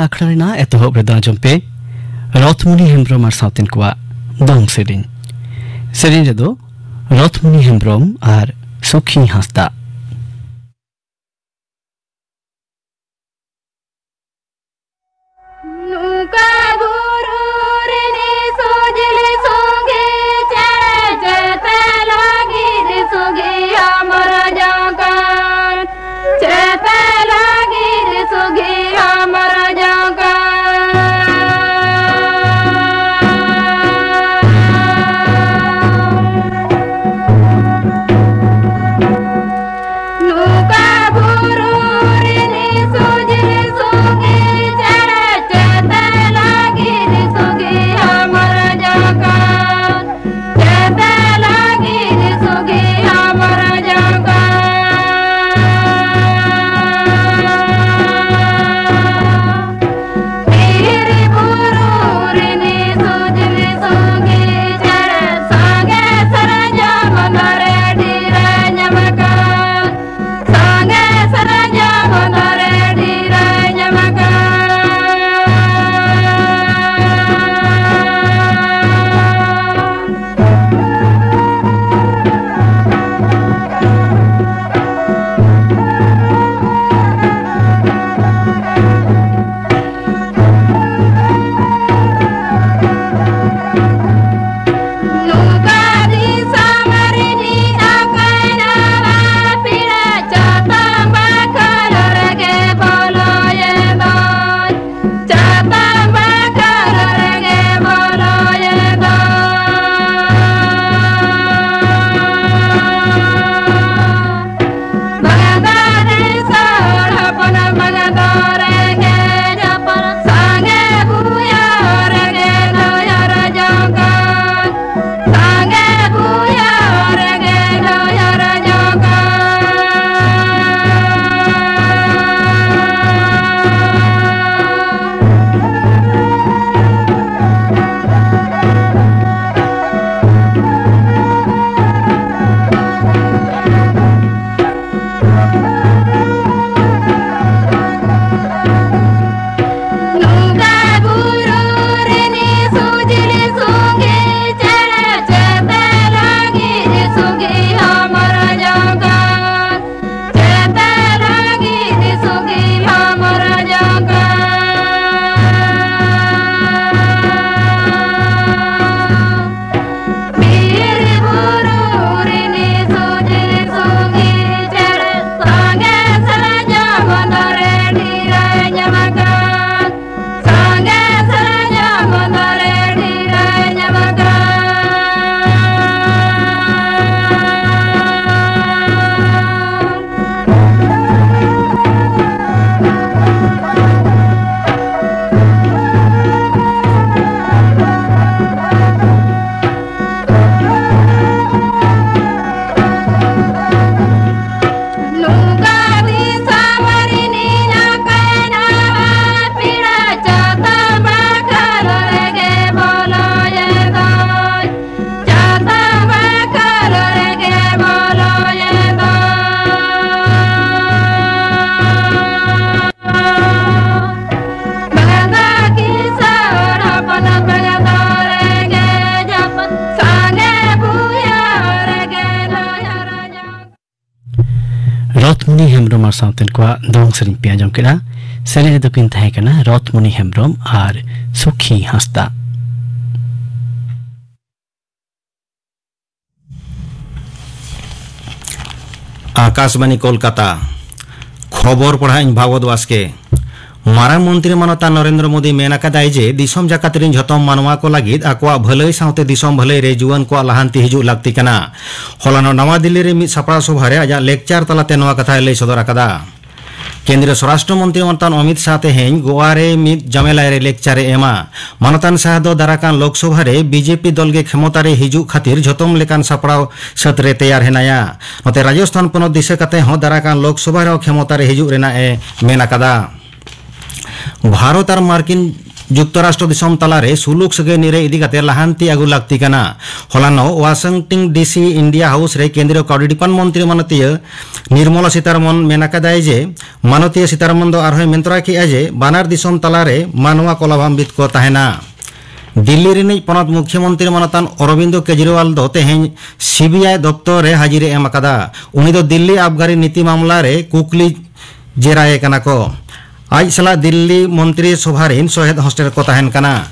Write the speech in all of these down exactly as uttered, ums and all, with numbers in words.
ᱟᱠᱷᱲᱟ ᱨᱮᱱᱟᱜ ᱮᱛᱚᱦᱚᱵ ᱨᱮᱫᱚ ᱟᱸᱡᱚᱢ ᱯᱮ ᱨᱚᱛᱷᱢᱩᱱᱤ ᱦᱮᱢᱵᱽᱨᱚᱢ ᱟᱨ ᱥᱟᱶᱛᱮᱱ ᱠᱚᱣᱟᱜ ᱫᱚᱝ ᱥᱮᱨᱮᱧ᱾ ᱥᱮᱨᱮᱧ ᱨᱮᱫᱚ ᱨᱚᱛᱷᱢᱩᱱᱤ ᱦᱮᱢᱵᱽᱨᱚᱢ ᱟᱨ ᱥᱩᱠᱷᱤ ᱦᱟᱸᱥᱫᱟ᱾ ᱱᱚᱝᱠᱟ ᱵᱩᱨᱩ ᱨᱤᱱᱤᱡ ᱥᱚᱡᱽᱞᱮ ᱥᱚᱸᱜᱮ ᱪᱮ ᱪᱮᱛᱟ ᱞᱟᱹᱜᱤᱫ ᱥᱚᱸᱜᱮ ᱟᱢᱨᱟ ᱡᱚᱝᱠᱟᱱ, ᱪᱮᱛᱟ ᱞᱟᱹᱜᱤᱫ ᱥᱚᱸᱜᱮ ᱟᱢᱨᱟ ᱡᱚᱝᱠᱟᱱ᱾ ᱦᱮᱢᱵᱽᱨᱚᱢ ᱟᱨ ᱥᱟᱶᱛᱮᱱ ᱠᱚᱣᱟᱜ ᱫᱚᱝ ᱥᱮᱨᱮᱧ ᱯᱮ ᱟᱸᱡᱚᱢ ᱠᱮᱫᱟ᱾ ᱥᱮᱨᱮᱧ ᱨᱮᱫᱚ ᱠᱤᱱ ᱛᱟᱦᱮᱸ ᱠᱟᱱᱟ ᱨᱚᱛᱷᱢᱚᱱᱤ ᱦᱮᱢᱵᱽᱨᱚᱢ ᱟᱨ ᱥᱩᱠᱷᱤ ᱦᱟᱸᱥᱫᱟ᱾ ᱟᱠᱟᱥᱵᱟᱱᱤ ᱠᱳᱞᱠᱟᱛᱟ᱾ ᱠᱷᱚᱵᱚᱨ ᱯᱟᱲᱦᱟᱜ ᱤᱧ ᱵᱷᱟᱜᱚᱛ ᱵᱟᱥᱠᱮ᱾ ᱢᱟᱨᱟᱝ ᱢᱚᱱᱛᱨᱤ ᱢᱟᱱᱚᱛᱟᱱ ᱱᱚᱨᱮᱱᱫᱨᱚ ᱢᱳᱫᱤ ᱢᱮᱱ ᱟᱠᱟᱫᱟᱭ ᱡᱮ ᱫᱤᱥᱚᱢ ᱡᱟᱠᱟᱛ ᱨᱤᱱ ᱡᱷᱚᱛᱚᱢ ᱢᱟᱱᱣᱟ ᱠᱚ ᱞᱟᱹᱜᱤᱫ ᱟᱠᱚᱣᱟᱜ ᱵᱷᱟᱹᱞᱟᱹᱭ ᱥᱟᱶᱛᱮ ᱫᱤᱥᱚᱢ ᱵᱷᱟᱹᱞᱟᱹᱭ ᱨᱮ ᱡᱩᱣᱟᱹᱱ ᱠᱚᱣᱟᱜ ᱞᱟᱦᱟᱱᱛᱤ ᱦᱤᱡᱩᱜ ᱞᱟᱹᱠᱛᱤ ᱠᱟᱱᱟ᱾ ᱦᱚᱞᱟᱱᱚᱜ ᱱᱟᱣᱟ ᱫᱤᱞᱞᱤ ᱨᱮ ᱢᱤᱫ ᱥᱟᱯᱲᱟᱣ ᱥᱚᱵᱷᱟ ᱨᱮ ᱟᱡᱟᱜ ᱞᱮᱠᱪᱟᱨ ᱛᱟᱞᱟᱛᱮ ᱱᱚᱣᱟ ᱠᱟᱛᱷᱟᱭ ᱞᱟᱹᱭ ᱥᱚᱫᱚᱨ ᱟᱠᱟᱫᱟ᱾ ᱠᱮᱱᱫᱨᱤᱭᱚ ᱥᱚᱨᱟᱥᱴᱨᱚ ᱢᱚᱱᱛᱨᱤ ᱢᱟᱱᱚᱛᱟᱱ ᱚᱢᱤᱛ ᱥᱟᱦ ᱛᱮᱦᱮᱧ ᱜᱳᱣᱟ ᱨᱮ ᱢᱤᱫ ᱡᱟᱢᱮᱞᱟᱭ ᱨᱮ ᱞᱮᱠᱪᱟᱨ ᱮ ᱮᱢᱟ᱾ ᱢᱟᱱᱚᱛᱟᱱ ᱥᱟᱦ ᱫᱚ ᱫᱟᱨᱟᱠᱟᱱ ᱞᱳᱠᱥᱚᱵᱷᱟ ᱨᱮ ᱵᱤᱡᱮᱯᱤ ᱫᱚᱞ ᱜᱮ ᱠᱷᱮᱢᱚᱛᱟ ᱨᱮ ᱦᱤᱡᱩᱜ ᱠᱷᱟᱹᱛᱤᱨ ᱡᱷᱚᱛᱚᱢ ᱞᱮᱠᱟᱱ ᱥᱟᱯᱲᱟᱣ ᱥᱟᱹᱛ ᱨᱮ ᱛᱮᱭᱟᱨ ᱦᱮᱱᱟᱭᱟ᱾ ᱱᱚᱛᱮ ᱨᱟᱡᱚᱥᱛᱷᱟᱱ ᱯᱚᱱᱚᱛ ᱫᱤᱥᱟᱹ ᱠᱟᱛᱮ ᱦᱚᱸ ᱫᱟᱨᱟᱠᱟᱱ ᱞᱳᱠᱥᱚᱵᱷᱟ ᱨᱮᱦᱚᱸ ᱠᱷᱮᱢᱚᱛᱟ ᱨᱮ ᱦᱤᱡᱩᱜ ᱨᱮᱱᱟᱜ ᱮ ᱢᱮᱱ ᱟᱠᱟᱫᱟ᱾ ᱵᱷᱟᱨᱚᱛ ᱟᱨ ᱢᱟᱨᱠᱤᱱ ᱡᱩᱠᱛᱚᱨᱟᱥᱴᱨᱚ ᱫᱤᱥᱚᱢ ᱛᱟᱞᱟᱨᱮ ᱥᱩᱞᱩᱠ ᱥᱟᱹᱜᱟᱹᱭ ᱱᱤᱨᱟᱹᱭ ᱤᱫᱤ ᱠᱟᱛᱮ ᱞᱟᱦᱟᱱᱛᱤ ᱟᱹᱜᱩ ᱞᱟᱹᱠᱛᱤ ᱠᱟᱱᱟ᱾ ᱦᱚᱞᱟᱱᱚᱜ ᱳᱣᱟᱥᱤᱝᱴᱚᱱ ᱰᱤᱥᱤ ᱤᱱᱰᱤᱭᱟ ᱦᱟᱣᱩᱥ ᱨᱮ ᱠᱮᱱᱫᱨᱤᱭᱚ ᱠᱟᱹᱣᱰᱤ ᱰᱤᱯᱟᱨᱴᱢᱮᱱᱴ ᱢᱚᱱᱛᱨᱤ ᱢᱟᱱᱚᱛᱤᱭᱟᱹ ᱱᱤᱨᱢᱚᱞᱟ ᱥᱤᱛᱟᱨᱚᱢᱚᱱ ᱢᱮᱱ ᱟᱠᱟᱫᱟᱭ ᱡᱮ ᱢᱟᱱᱚᱛᱤᱭᱟᱹ ᱥᱤᱛᱟᱨᱚᱢᱚᱱ ᱫᱚ ᱟᱨᱦᱚᱸᱭ ᱢᱮᱱᱛᱚᱨᱟ ᱠᱮᱫᱼᱟ ᱡᱮ ᱵᱟᱱᱟᱨ ᱫᱤᱥᱚᱢ ᱛᱟᱞᱟᱨᱮ ᱢᱟᱱᱣᱟ ᱠᱚ ᱞᱟᱵᱷᱟᱱᱵᱤᱛ ᱠᱚ ᱛᱟᱦᱮᱱᱟ᱾ ᱫᱤᱞᱞᱤ ᱨᱤᱱᱤᱡ ᱯᱚᱱᱚᱛ ᱢᱩᱠᱷᱭᱚᱢᱚᱱᱛᱨᱤ ᱢᱟᱱᱚᱛᱟᱱ ᱚᱨᱚᱵᱤᱱᱫᱚ ᱠᱮᱡᱨᱤᱣᱟᱞ ᱫᱚ ᱛᱮᱦᱮᱧ ᱥᱤᱵᱤᱟᱭ ᱫᱚᱯᱛᱚᱨ ᱨᱮ ᱦᱟᱹᱡᱤᱨᱤ ᱮᱢ ᱟᱠᱟᱫᱟ᱾ ᱩᱱᱤ ᱫᱚ ᱫᱤᱞᱞᱤ ᱟᱵᱜᱟᱨᱤ ᱱᱤᱛᱤ ᱢᱟᱢᱞᱟ ᱨᱮ ᱠᱩᱠᱞᱤ ᱡᱮᱨᱟᱭᱮ ᱠᱟᱱᱟ ᱠᱚ᱾ ᱟᱡ ᱥᱟᱞᱟᱜ ᱫᱤᱞᱞᱤ ᱢᱚᱱᱛᱨᱤ ᱥᱚᱵᱷᱟ ᱨᱤᱱ ᱥᱚᱦᱮᱫ ᱦᱚᱥᱴᱮᱞ ᱨᱮᱠᱚ ᱛᱟᱦᱮᱱ ᱠᱟᱱᱟ᱾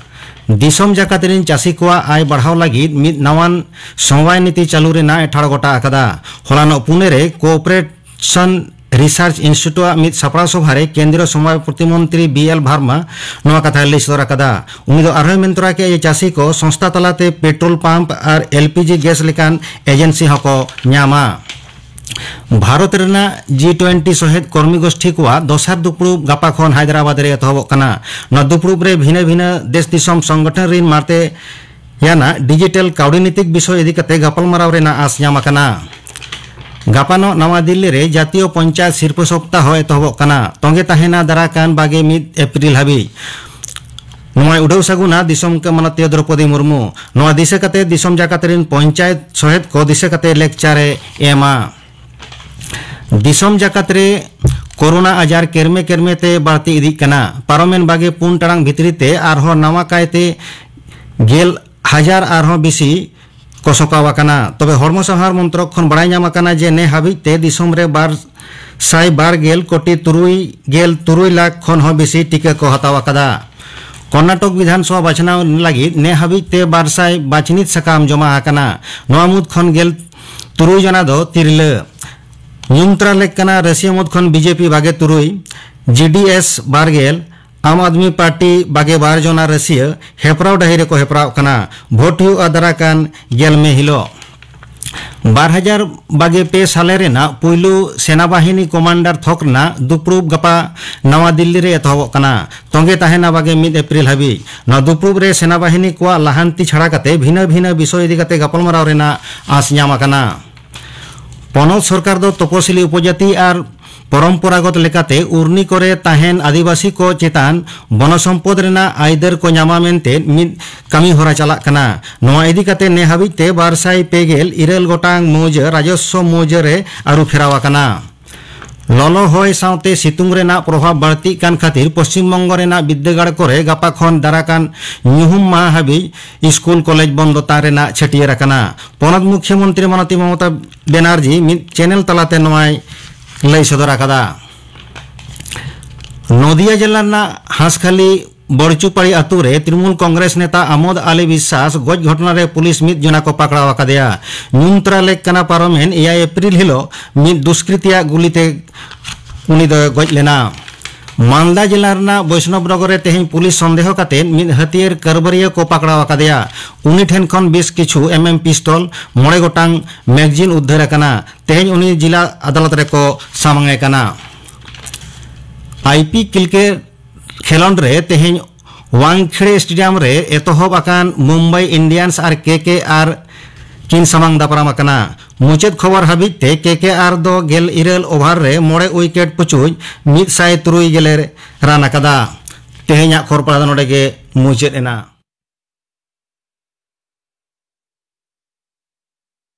ᱫᱤᱥᱚᱢ ᱡᱟᱠᱟᱛ ᱨᱤᱱ ᱪᱟᱹᱥᱤ ᱠᱚᱣᱟᱜ ᱟᱭ ᱵᱟᱲᱦᱟᱣ ᱞᱟᱹᱜᱤᱫ ᱢᱤᱫ ᱱᱟᱣᱟᱱ ᱥᱚᱢᱵᱟᱭ ᱱᱤᱛᱤ ᱪᱟᱹᱞᱩ ᱨᱮᱱᱟᱜ ᱮ ᱴᱷᱟᱲ ᱜᱚᱴᱟ ᱟᱠᱟᱫᱟ᱾ ᱦᱚᱞᱟᱱᱚᱜ ᱯᱩᱱᱮ ᱨᱮ ᱠᱳᱯᱟᱨᱮᱥᱚᱱ ᱨᱤᱥᱟᱨᱪ ᱤᱱᱥᱴᱤᱴᱭᱩᱴ ᱟᱜ ᱢᱤᱫ ᱥᱟᱯᱲᱟᱣ ᱥᱚᱵᱷᱟ ᱨᱮ ᱠᱮᱱᱫᱨᱤᱭᱚ ᱥᱚᱢᱵᱟᱭ ᱯᱨᱚᱛᱤᱢᱚᱱᱛᱨᱤ ᱵᱤ ᱮᱞ ᱵᱷᱟᱨᱢᱟ ᱱᱚᱣᱟ ᱠᱟᱛᱷᱟᱭ ᱞᱟᱹᱭ ᱥᱚᱫᱚᱨ ᱟᱠᱟᱫᱟ᱾ ᱩᱱᱤ ᱫᱚ ᱟᱨᱦᱚᱸᱭ ᱢᱮᱱ ᱛᱚᱨᱟ ᱠᱮᱫᱟ ᱡᱮ ᱪᱟᱹᱥᱤ ᱠᱚ ᱥᱚᱝᱥᱛᱷᱟ ᱛᱟᱞᱟᱛᱮ ᱯᱮᱴᱨᱳᱞ ᱯᱟᱢᱯ ᱟᱨ ᱮᱞ ᱯᱤ ᱡᱤ ᱜᱮᱥ ᱞᱮᱠᱟᱱ ᱮᱡᱮᱱᱥᱤ ᱦᱚᱸᱠᱚ ᱧᱟᱢᱟ᱾ ᱵᱷᱟᱨᱚᱛ ᱨᱮᱱᱟᱜ ᱡᱤ ᱴᱩᱭᱮᱱᱴᱤ ᱥᱚᱦᱮᱫ ᱠᱚᱨᱢᱤ ᱜᱳᱥᱴᱷᱤ ᱠᱚᱣᱟᱜ ᱫᱚᱥᱟᱨ ᱫᱩᱯᱲᱩᱵ ᱜᱟᱯᱟ ᱠᱷᱚᱱ ᱦᱟᱭᱫᱨᱟᱵᱟᱫᱽ ᱨᱮ ᱮᱛᱚᱦᱚᱵᱚᱜ ᱠᱟᱱᱟ᱾ ᱱᱚᱣᱟ ᱫᱩᱯᱲᱩᱵ ᱨᱮ ᱵᱷᱤᱱᱟᱹ ᱵᱷᱤᱱᱟᱹ ᱫᱮᱥ ᱫᱤᱥᱚᱢ ᱥᱚᱝᱜᱚᱴᱷᱚᱱ ᱨᱤᱱ ᱢᱟᱨᱛᱮ ᱭᱟᱱᱟᱜ ᱰᱤᱡᱤᱴᱟᱞ ᱠᱟᱹᱣᱰᱤ ᱱᱤᱛᱤᱠ ᱵᱤᱥᱚᱭ ᱤᱫᱤ ᱠᱟᱛᱮ ᱜᱟᱯᱟᱞᱢᱟᱨᱟᱣ ᱨᱮᱱᱟᱜ ᱟᱸᱥ ᱧᱟᱢ ᱟᱠᱟᱱᱟ᱾ ᱜᱟᱯᱟᱱᱚᱜ ᱱᱟᱣᱟ ᱫᱤᱞᱞᱤ ᱨᱮ ᱡᱟᱛᱤᱭᱚ ᱯᱚᱧᱪᱟᱭᱮᱛ ᱥᱤᱨᱯᱟᱹ ᱥᱚᱯᱛᱟᱦᱚ ᱮᱛᱚᱦᱚᱵᱚᱜ ᱠᱟᱱᱟ᱾ ᱛᱚᱸᱜᱮ ᱛᱟᱦᱮᱱᱟ ᱫᱟᱨᱟ ᱠᱟᱱ ᱵᱟᱜᱮ ᱢᱤᱫ ᱮᱯᱨᱤᱞ ᱦᱟᱹᱵᱤᱡ᱾ ᱱᱚᱣᱟᱭ ᱩᱰᱟᱹᱣ ᱥᱟᱹᱜᱩᱱᱟ ᱫᱤᱥᱚᱢ ᱠᱮ ᱢᱟᱱᱚᱛᱤᱭᱟᱹ ᱫᱨᱚᱯᱚᱫᱤ ᱢᱩᱨᱢᱩ᱾ ᱱᱚᱣᱟ ᱫᱤᱥᱟᱹ ᱠᱟᱛᱮ ᱫᱤᱥᱚᱢ ᱡᱟᱠᱟᱛ ᱨᱤᱱ ᱯᱚᱧᱪᱟᱭᱮᱛ ᱥᱚᱦᱮᱫ ᱠᱚ ᱫᱤᱥᱟᱹ ᱠᱟᱛᱮ ᱞᱮᱠᱪᱟᱨ ᱮ ᱮᱢᱟ᱾ ᱫᱤᱥᱚᱢ ᱡᱟᱠᱟᱛ ᱨᱮ ᱠᱳᱨᱳᱱᱟ ᱟᱡᱟᱨ ᱠᱮᱨᱢᱮ ᱠᱮᱨᱢᱮ ᱛᱮ ᱵᱟᱹᱲᱛᱤ ᱤᱫᱤᱜ ᱠᱟᱱᱟ᱾ ᱯᱟᱨᱚᱢᱮᱱ ᱵᱟᱜᱮ ᱯᱩᱱ ᱴᱟᱲᱟᱝ ᱵᱷᱤᱛᱨᱤ ᱛᱮ ᱟᱨᱦᱚᱸ ᱱᱟᱣᱟ ᱠᱟᱭᱛᱮ ᱜᱮᱞ ᱦᱟᱡᱟᱨ ᱟᱨᱦᱚᱸ ᱵᱮᱥᱤ ᱠᱚ ᱥᱚᱠᱟᱣ ᱟᱠᱟᱱᱟ᱾ ᱛᱚᱵᱮ ᱦᱚᱲᱢᱚ ᱥᱟᱶᱟᱨ ᱢᱚᱱᱛᱨᱚᱠ ᱠᱷᱚᱱ ᱵᱟᱲᱟᱭ ᱧᱟᱢ ᱟᱠᱟᱱᱟ ᱡᱮ ᱱᱮ ᱦᱟᱹᱵᱤᱡ ᱛᱮ ᱫᱤᱥᱚᱢ ᱨᱮ ᱵᱟᱨ ᱥᱟᱭ ᱵᱟᱨ ᱜᱮᱞ ᱠᱳᱴᱤ ᱛᱩᱨᱩᱭ ᱜᱮᱞ ᱛᱩᱨᱩᱭ ᱞᱟᱠᱷ ᱠᱷᱚᱱ ᱦᱚᱸ ᱵᱮᱥᱤ ᱴᱤᱠᱟᱹ ᱠᱚ ᱦᱟᱛᱟᱣ ᱟᱠᱟᱫᱟ᱾ ᱠᱚᱨᱱᱟᱴᱚᱠ ᱵᱤᱫᱷᱟᱱ ᱥᱚᱵᱷᱟ ᱵᱟᱪᱷᱱᱟᱣ ᱞᱟᱹᱜᱤᱫ ᱱᱮ ᱦᱟᱹᱵᱤᱡ ᱛᱮ ᱵᱟᱨ ᱥᱟᱭ ᱵᱟᱪᱷᱱᱤᱛ ᱥᱟᱠᱟᱢ ᱡᱚᱢᱟ ᱟᱠᱟᱱᱟ᱾ ᱱᱚᱣᱟ ᱢᱩᱫᱽ ᱠᱷᱚᱱ ᱜᱮᱞ ᱛᱩᱨᱩᱭ ᱡᱚᱱᱟ ᱫᱚ ᱛᱤᱨᱞᱟᱹ᱾ ᱧᱩᱢ ᱛᱚᱨᱟ ᱞᱮᱠ ᱠᱟᱱᱟ ᱨᱟᱹᱥᱤᱭᱟᱹ ᱢᱩᱫᱽ ᱠᱷᱚᱱ ᱵᱤᱡᱮᱯᱤ ᱵᱟᱜᱮ ᱛᱩᱨᱩᱭ, ᱡᱤᱰᱤᱮᱥ ᱵᱟᱨ ᱜᱮᱞ, ᱟᱢ ᱟᱫᱢᱤ ᱯᱟᱨᱴᱤ ᱵᱟᱜᱮ ᱵᱟᱨ ᱡᱚᱱᱟ ᱨᱟᱹᱥᱤᱭᱟᱹ ᱦᱮᱯᱨᱟᱣ ᱰᱟᱹᱦᱤ ᱨᱮᱠᱚ ᱦᱮᱯᱨᱟᱣ ᱠᱟᱱᱟ᱾ ᱵᱷᱳᱴ ᱦᱩᱭᱩᱜᱼᱟ ᱫᱟᱨᱟᱠᱟᱱ ᱜᱮᱞ ᱢᱮ ᱦᱤᱞᱳᱜ᱾ ᱵᱟᱨ ᱦᱟᱡᱟᱨ ᱵᱟᱜᱮ ᱯᱮ ᱥᱟᱞᱮ ᱨᱮᱱᱟᱜ ᱯᱩᱭᱞᱩ ᱥᱮᱱᱟᱵᱟᱦᱤᱱᱤ ᱠᱚᱢᱟᱱᱰᱟᱨ ᱛᱷᱚᱠ ᱨᱮᱱᱟᱜ ᱫᱩᱯᱲᱩᱵ ᱜᱟᱯᱟ ᱱᱟᱣᱟ ᱫᱤᱞᱞᱤ ᱨᱮ ᱮᱛᱚᱦᱚᱵᱚᱜ ᱠᱟᱱᱟ᱾ ᱛᱚᱸᱜᱮ ᱛᱟᱦᱮᱱᱟ ᱵᱟᱜᱮ ᱢᱤᱫ ᱮᱯᱨᱤᱞ ᱦᱟᱹᱵᱤᱡ᱾ ᱱᱚᱣᱟ ᱫᱩᱯᱲᱩᱵ ᱨᱮ ᱥᱮᱱᱟᱵᱟᱦᱤᱱᱤ ᱠᱚᱣᱟᱜ ᱞᱟᱦᱟᱱᱛᱤ ᱪᱷᱟᱲᱟ ᱠᱟᱛᱮ ᱵᱷᱤᱱᱟᱹ ᱵᱷᱤᱱᱟᱹ ᱵᱤᱥᱚᱭ ᱤᱫᱤ ᱠᱟᱛᱮ ᱜᱟᱯᱟᱞᱢᱟᱨᱟᱣ ᱨᱮᱱᱟᱜ ᱟᱸᱥ ᱧᱟᱢ ᱟᱠᱟᱱᱟ᱾ ᱯᱚᱱᱚᱛ ᱥᱚᱨᱠᱟᱨ ᱫᱚ ᱛᱚᱯᱚᱥᱤᱞᱤ ᱩᱯᱚᱡᱟᱹᱛᱤ ᱟᱨ ᱯᱚᱨᱚᱢᱯᱚᱨᱟᱜᱚᱛ ᱞᱮᱠᱟᱛᱮ ᱩᱨᱱᱤ ᱠᱚᱨᱮ ᱛᱟᱦᱮᱱ ᱟᱹᱫᱤᱵᱟᱹᱥᱤ ᱠᱚ ᱪᱮᱛᱟᱱ ᱵᱚᱱᱚᱥᱚᱢᱯᱚᱫ ᱨᱮᱱᱟᱜ ᱟᱹᱭᱫᱟᱹᱨ ᱠᱚ ᱧᱟᱢᱟ ᱢᱮᱱᱛᱮ ᱢᱤᱫ ᱠᱟᱹᱢᱤ ᱦᱚᱨᱟ ᱪᱟᱞᱟᱜ ᱠᱟᱱᱟ᱾ ᱱᱚᱣᱟ ᱤᱫᱤ ᱠᱟᱛᱮ ᱱᱮ ᱦᱟᱹᱵᱤᱡ ᱛᱮ ᱵᱟᱨ ᱥᱟᱭ ᱯᱮ ᱜᱮᱞ ᱤᱨᱟᱹᱞ ᱜᱚᱴᱟᱝ ᱢᱩᱣᱡᱟᱹ ᱨᱟᱡᱚᱥᱣᱚ ᱢᱩᱣᱡᱟᱹ ᱨᱮ ᱟᱹᱨᱩ ᱯᱷᱮᱨᱟᱣ ᱟᱠᱟᱱᱟ᱾ ᱞᱚᱞᱚ ᱦᱚᱭ ᱥᱟᱶᱛᱮ ᱥᱤᱛᱩᱝ ᱨᱮᱱᱟᱜ ᱯᱨᱚᱵᱷᱟᱵᱽ ᱵᱟᱹᱲᱛᱤᱜ ᱠᱟᱱ ᱠᱷᱟᱹᱛᱤᱨ ᱯᱚᱥᱪᱤᱢ ᱵᱚᱝᱜᱚ ᱨᱮᱱᱟᱜ ᱵᱤᱫᱽᱫᱟᱹᱜᱟᱲ ᱠᱚᱨᱮ ᱜᱟᱯᱟ ᱠᱷᱚᱱ ᱫᱟᱨᱟᱠᱟᱱ ᱧᱩᱦᱩᱢ ᱢᱟᱦᱟ ᱦᱟᱹᱵᱤᱡ ᱥᱠᱩᱞ ᱠᱚᱞᱮᱡᱽ ᱵᱚᱱᱫᱚ ᱛᱟᱦᱮᱸ ᱨᱮᱱᱟᱜ ᱪᱷᱟᱹᱴᱭᱟᱹᱨ ᱟᱠᱟᱱᱟ᱾ ᱯᱚᱱᱚᱛ ᱢᱩᱠᱷᱭᱚᱢᱚᱱᱛᱨᱤ ᱢᱚᱱᱚᱛᱤ ᱢᱚᱢᱚᱛᱟ ᱵᱮᱱᱟᱨᱡᱤ ᱢᱤᱫ ᱪᱮᱱᱮᱞ ᱛᱟᱞᱟᱛᱮ ᱱᱚᱣᱟᱭ ᱞᱟᱹᱭ ᱥᱚᱫᱚᱨ ᱟᱠᱟᱫᱟ᱾ ᱱᱚᱫᱤᱭᱟ ᱡᱮᱞᱟ ᱨᱮᱱᱟᱜ ᱦᱟᱸᱥᱠᱷᱟᱞᱤ ᱵᱚᱲᱪᱩᱯᱟᱲᱤ ᱟᱛᱳ ᱨᱮ ᱛᱨᱤᱱᱢᱩᱞ ᱠᱚᱝᱜᱨᱮᱥ ᱱᱮᱛᱟ ᱟᱢᱳᱫ ᱟᱞᱤ ᱵᱤᱥᱥᱟᱥ ᱜᱚᱡ ᱜᱷᱚᱴᱚᱱᱟ ᱨᱮ ᱯᱩᱞᱤᱥ ᱢᱤᱫ ᱡᱚᱱᱟ ᱠᱚ ᱯᱟᱠᱲᱟᱣ ᱟᱠᱟᱫᱮᱭᱟ᱾ ᱧᱩᱢ ᱛᱚᱨᱟ ᱞᱮᱠ ᱠᱟᱱᱟ ᱯᱟᱨᱚᱢᱮᱱ ᱮᱭᱟᱭ ᱮᱯᱨᱤᱞ ᱦᱤᱞᱳᱜ ᱢᱤᱫ ᱫᱩᱥᱠᱨᱤᱛᱤᱭᱟᱜ ᱜᱩᱞᱤᱛᱮ ᱩᱱᱤ ᱫᱚᱭ ᱜᱚᱡ ᱞᱮᱱᱟ᱾ ᱢᱟᱞᱫᱟ ᱡᱮᱞᱟ ᱨᱮᱱᱟᱜ ᱵᱳᱭᱥᱱᱚᱵ ᱱᱚᱜᱚᱨ ᱨᱮ ᱛᱮᱦᱮᱧ ᱯᱩᱞᱤᱥ ᱥᱚᱱᱫᱮᱦᱚ ᱠᱟᱛᱮ ᱢᱤᱫ ᱦᱟᱹᱛᱭᱟᱹᱨ ᱠᱟᱹᱨᱵᱟᱹᱨᱤᱭᱟᱹ ᱠᱚ ᱯᱟᱠᱲᱟᱣ ᱟᱠᱟᱫᱮᱭᱟ᱾ ᱩᱱᱤ ᱴᱷᱮᱱ ᱠᱷᱚᱱ ᱵᱮᱥ ᱠᱤᱪᱷᱩ ᱮᱢ ᱮᱢ ᱯᱤᱥᱛᱚᱞ, ᱢᱚᱬᱮ ᱜᱚᱴᱟᱝ ᱢᱮᱜᱽᱡᱤᱱ ᱩᱫᱽᱫᱷᱟᱹᱨ ᱟᱠᱟᱱᱟ᱾ ᱛᱮᱦᱮᱧ ᱩᱱᱤ ᱡᱤᱞᱟ ᱟᱫᱟᱞᱚᱛ ᱨᱮᱠᱚ ᱥᱟᱢᱟᱝ ᱮ ᱠᱟᱱᱟ᱾ ᱟᱭ ᱯᱤ ᱠᱨᱤᱠᱮᱴ ᱠᱷᱮᱞᱳᱸᱰ ᱨᱮ ᱛᱮᱦᱮᱧ ᱣᱟᱝᱠᱷᱮᱲᱮ ᱥᱴᱮᱰᱤᱭᱟᱢ ᱨᱮ ᱮᱛᱚᱦᱚᱵ ᱟᱠᱟᱱ ᱢᱩᱢᱵᱟᱭ ᱤᱱᱰᱤᱭᱟᱱᱥ ᱟᱨ ᱠᱮ ᱠᱮ ᱟᱨ ᱠᱤᱱ ᱥᱟᱢᱟᱝ ᱫᱟᱯᱨᱟᱢ ᱟᱠᱟᱱᱟ᱾ ᱢᱩᱪᱟᱹᱫ ᱠᱷᱚᱵᱚᱨ ᱦᱟᱹᱵᱤᱡ ᱛᱮ ᱠᱮ ᱠᱮ ᱟᱨ ᱫᱚ ᱜᱮᱞ ᱤᱨᱟᱹᱞ ᱳᱵᱷᱟᱨ ᱨᱮ ᱢᱚᱬᱮ ᱩᱭᱠᱮᱴ ᱯᱩᱪᱩᱡ ᱢᱤᱫ ᱥᱟᱭ ᱛᱩᱨᱩᱭ ᱜᱮᱞ ᱮ ᱨᱟᱱ ᱟᱠᱟᱫᱟ᱾ ᱛᱮᱦᱮᱧᱟᱜ ᱠᱷᱚᱵᱚᱨ ᱯᱟᱲᱦᱟᱣ ᱫᱚ ᱱᱚᱰᱮ ᱜᱮ ᱢᱩᱪᱟᱹᱫ ᱮᱱᱟ᱾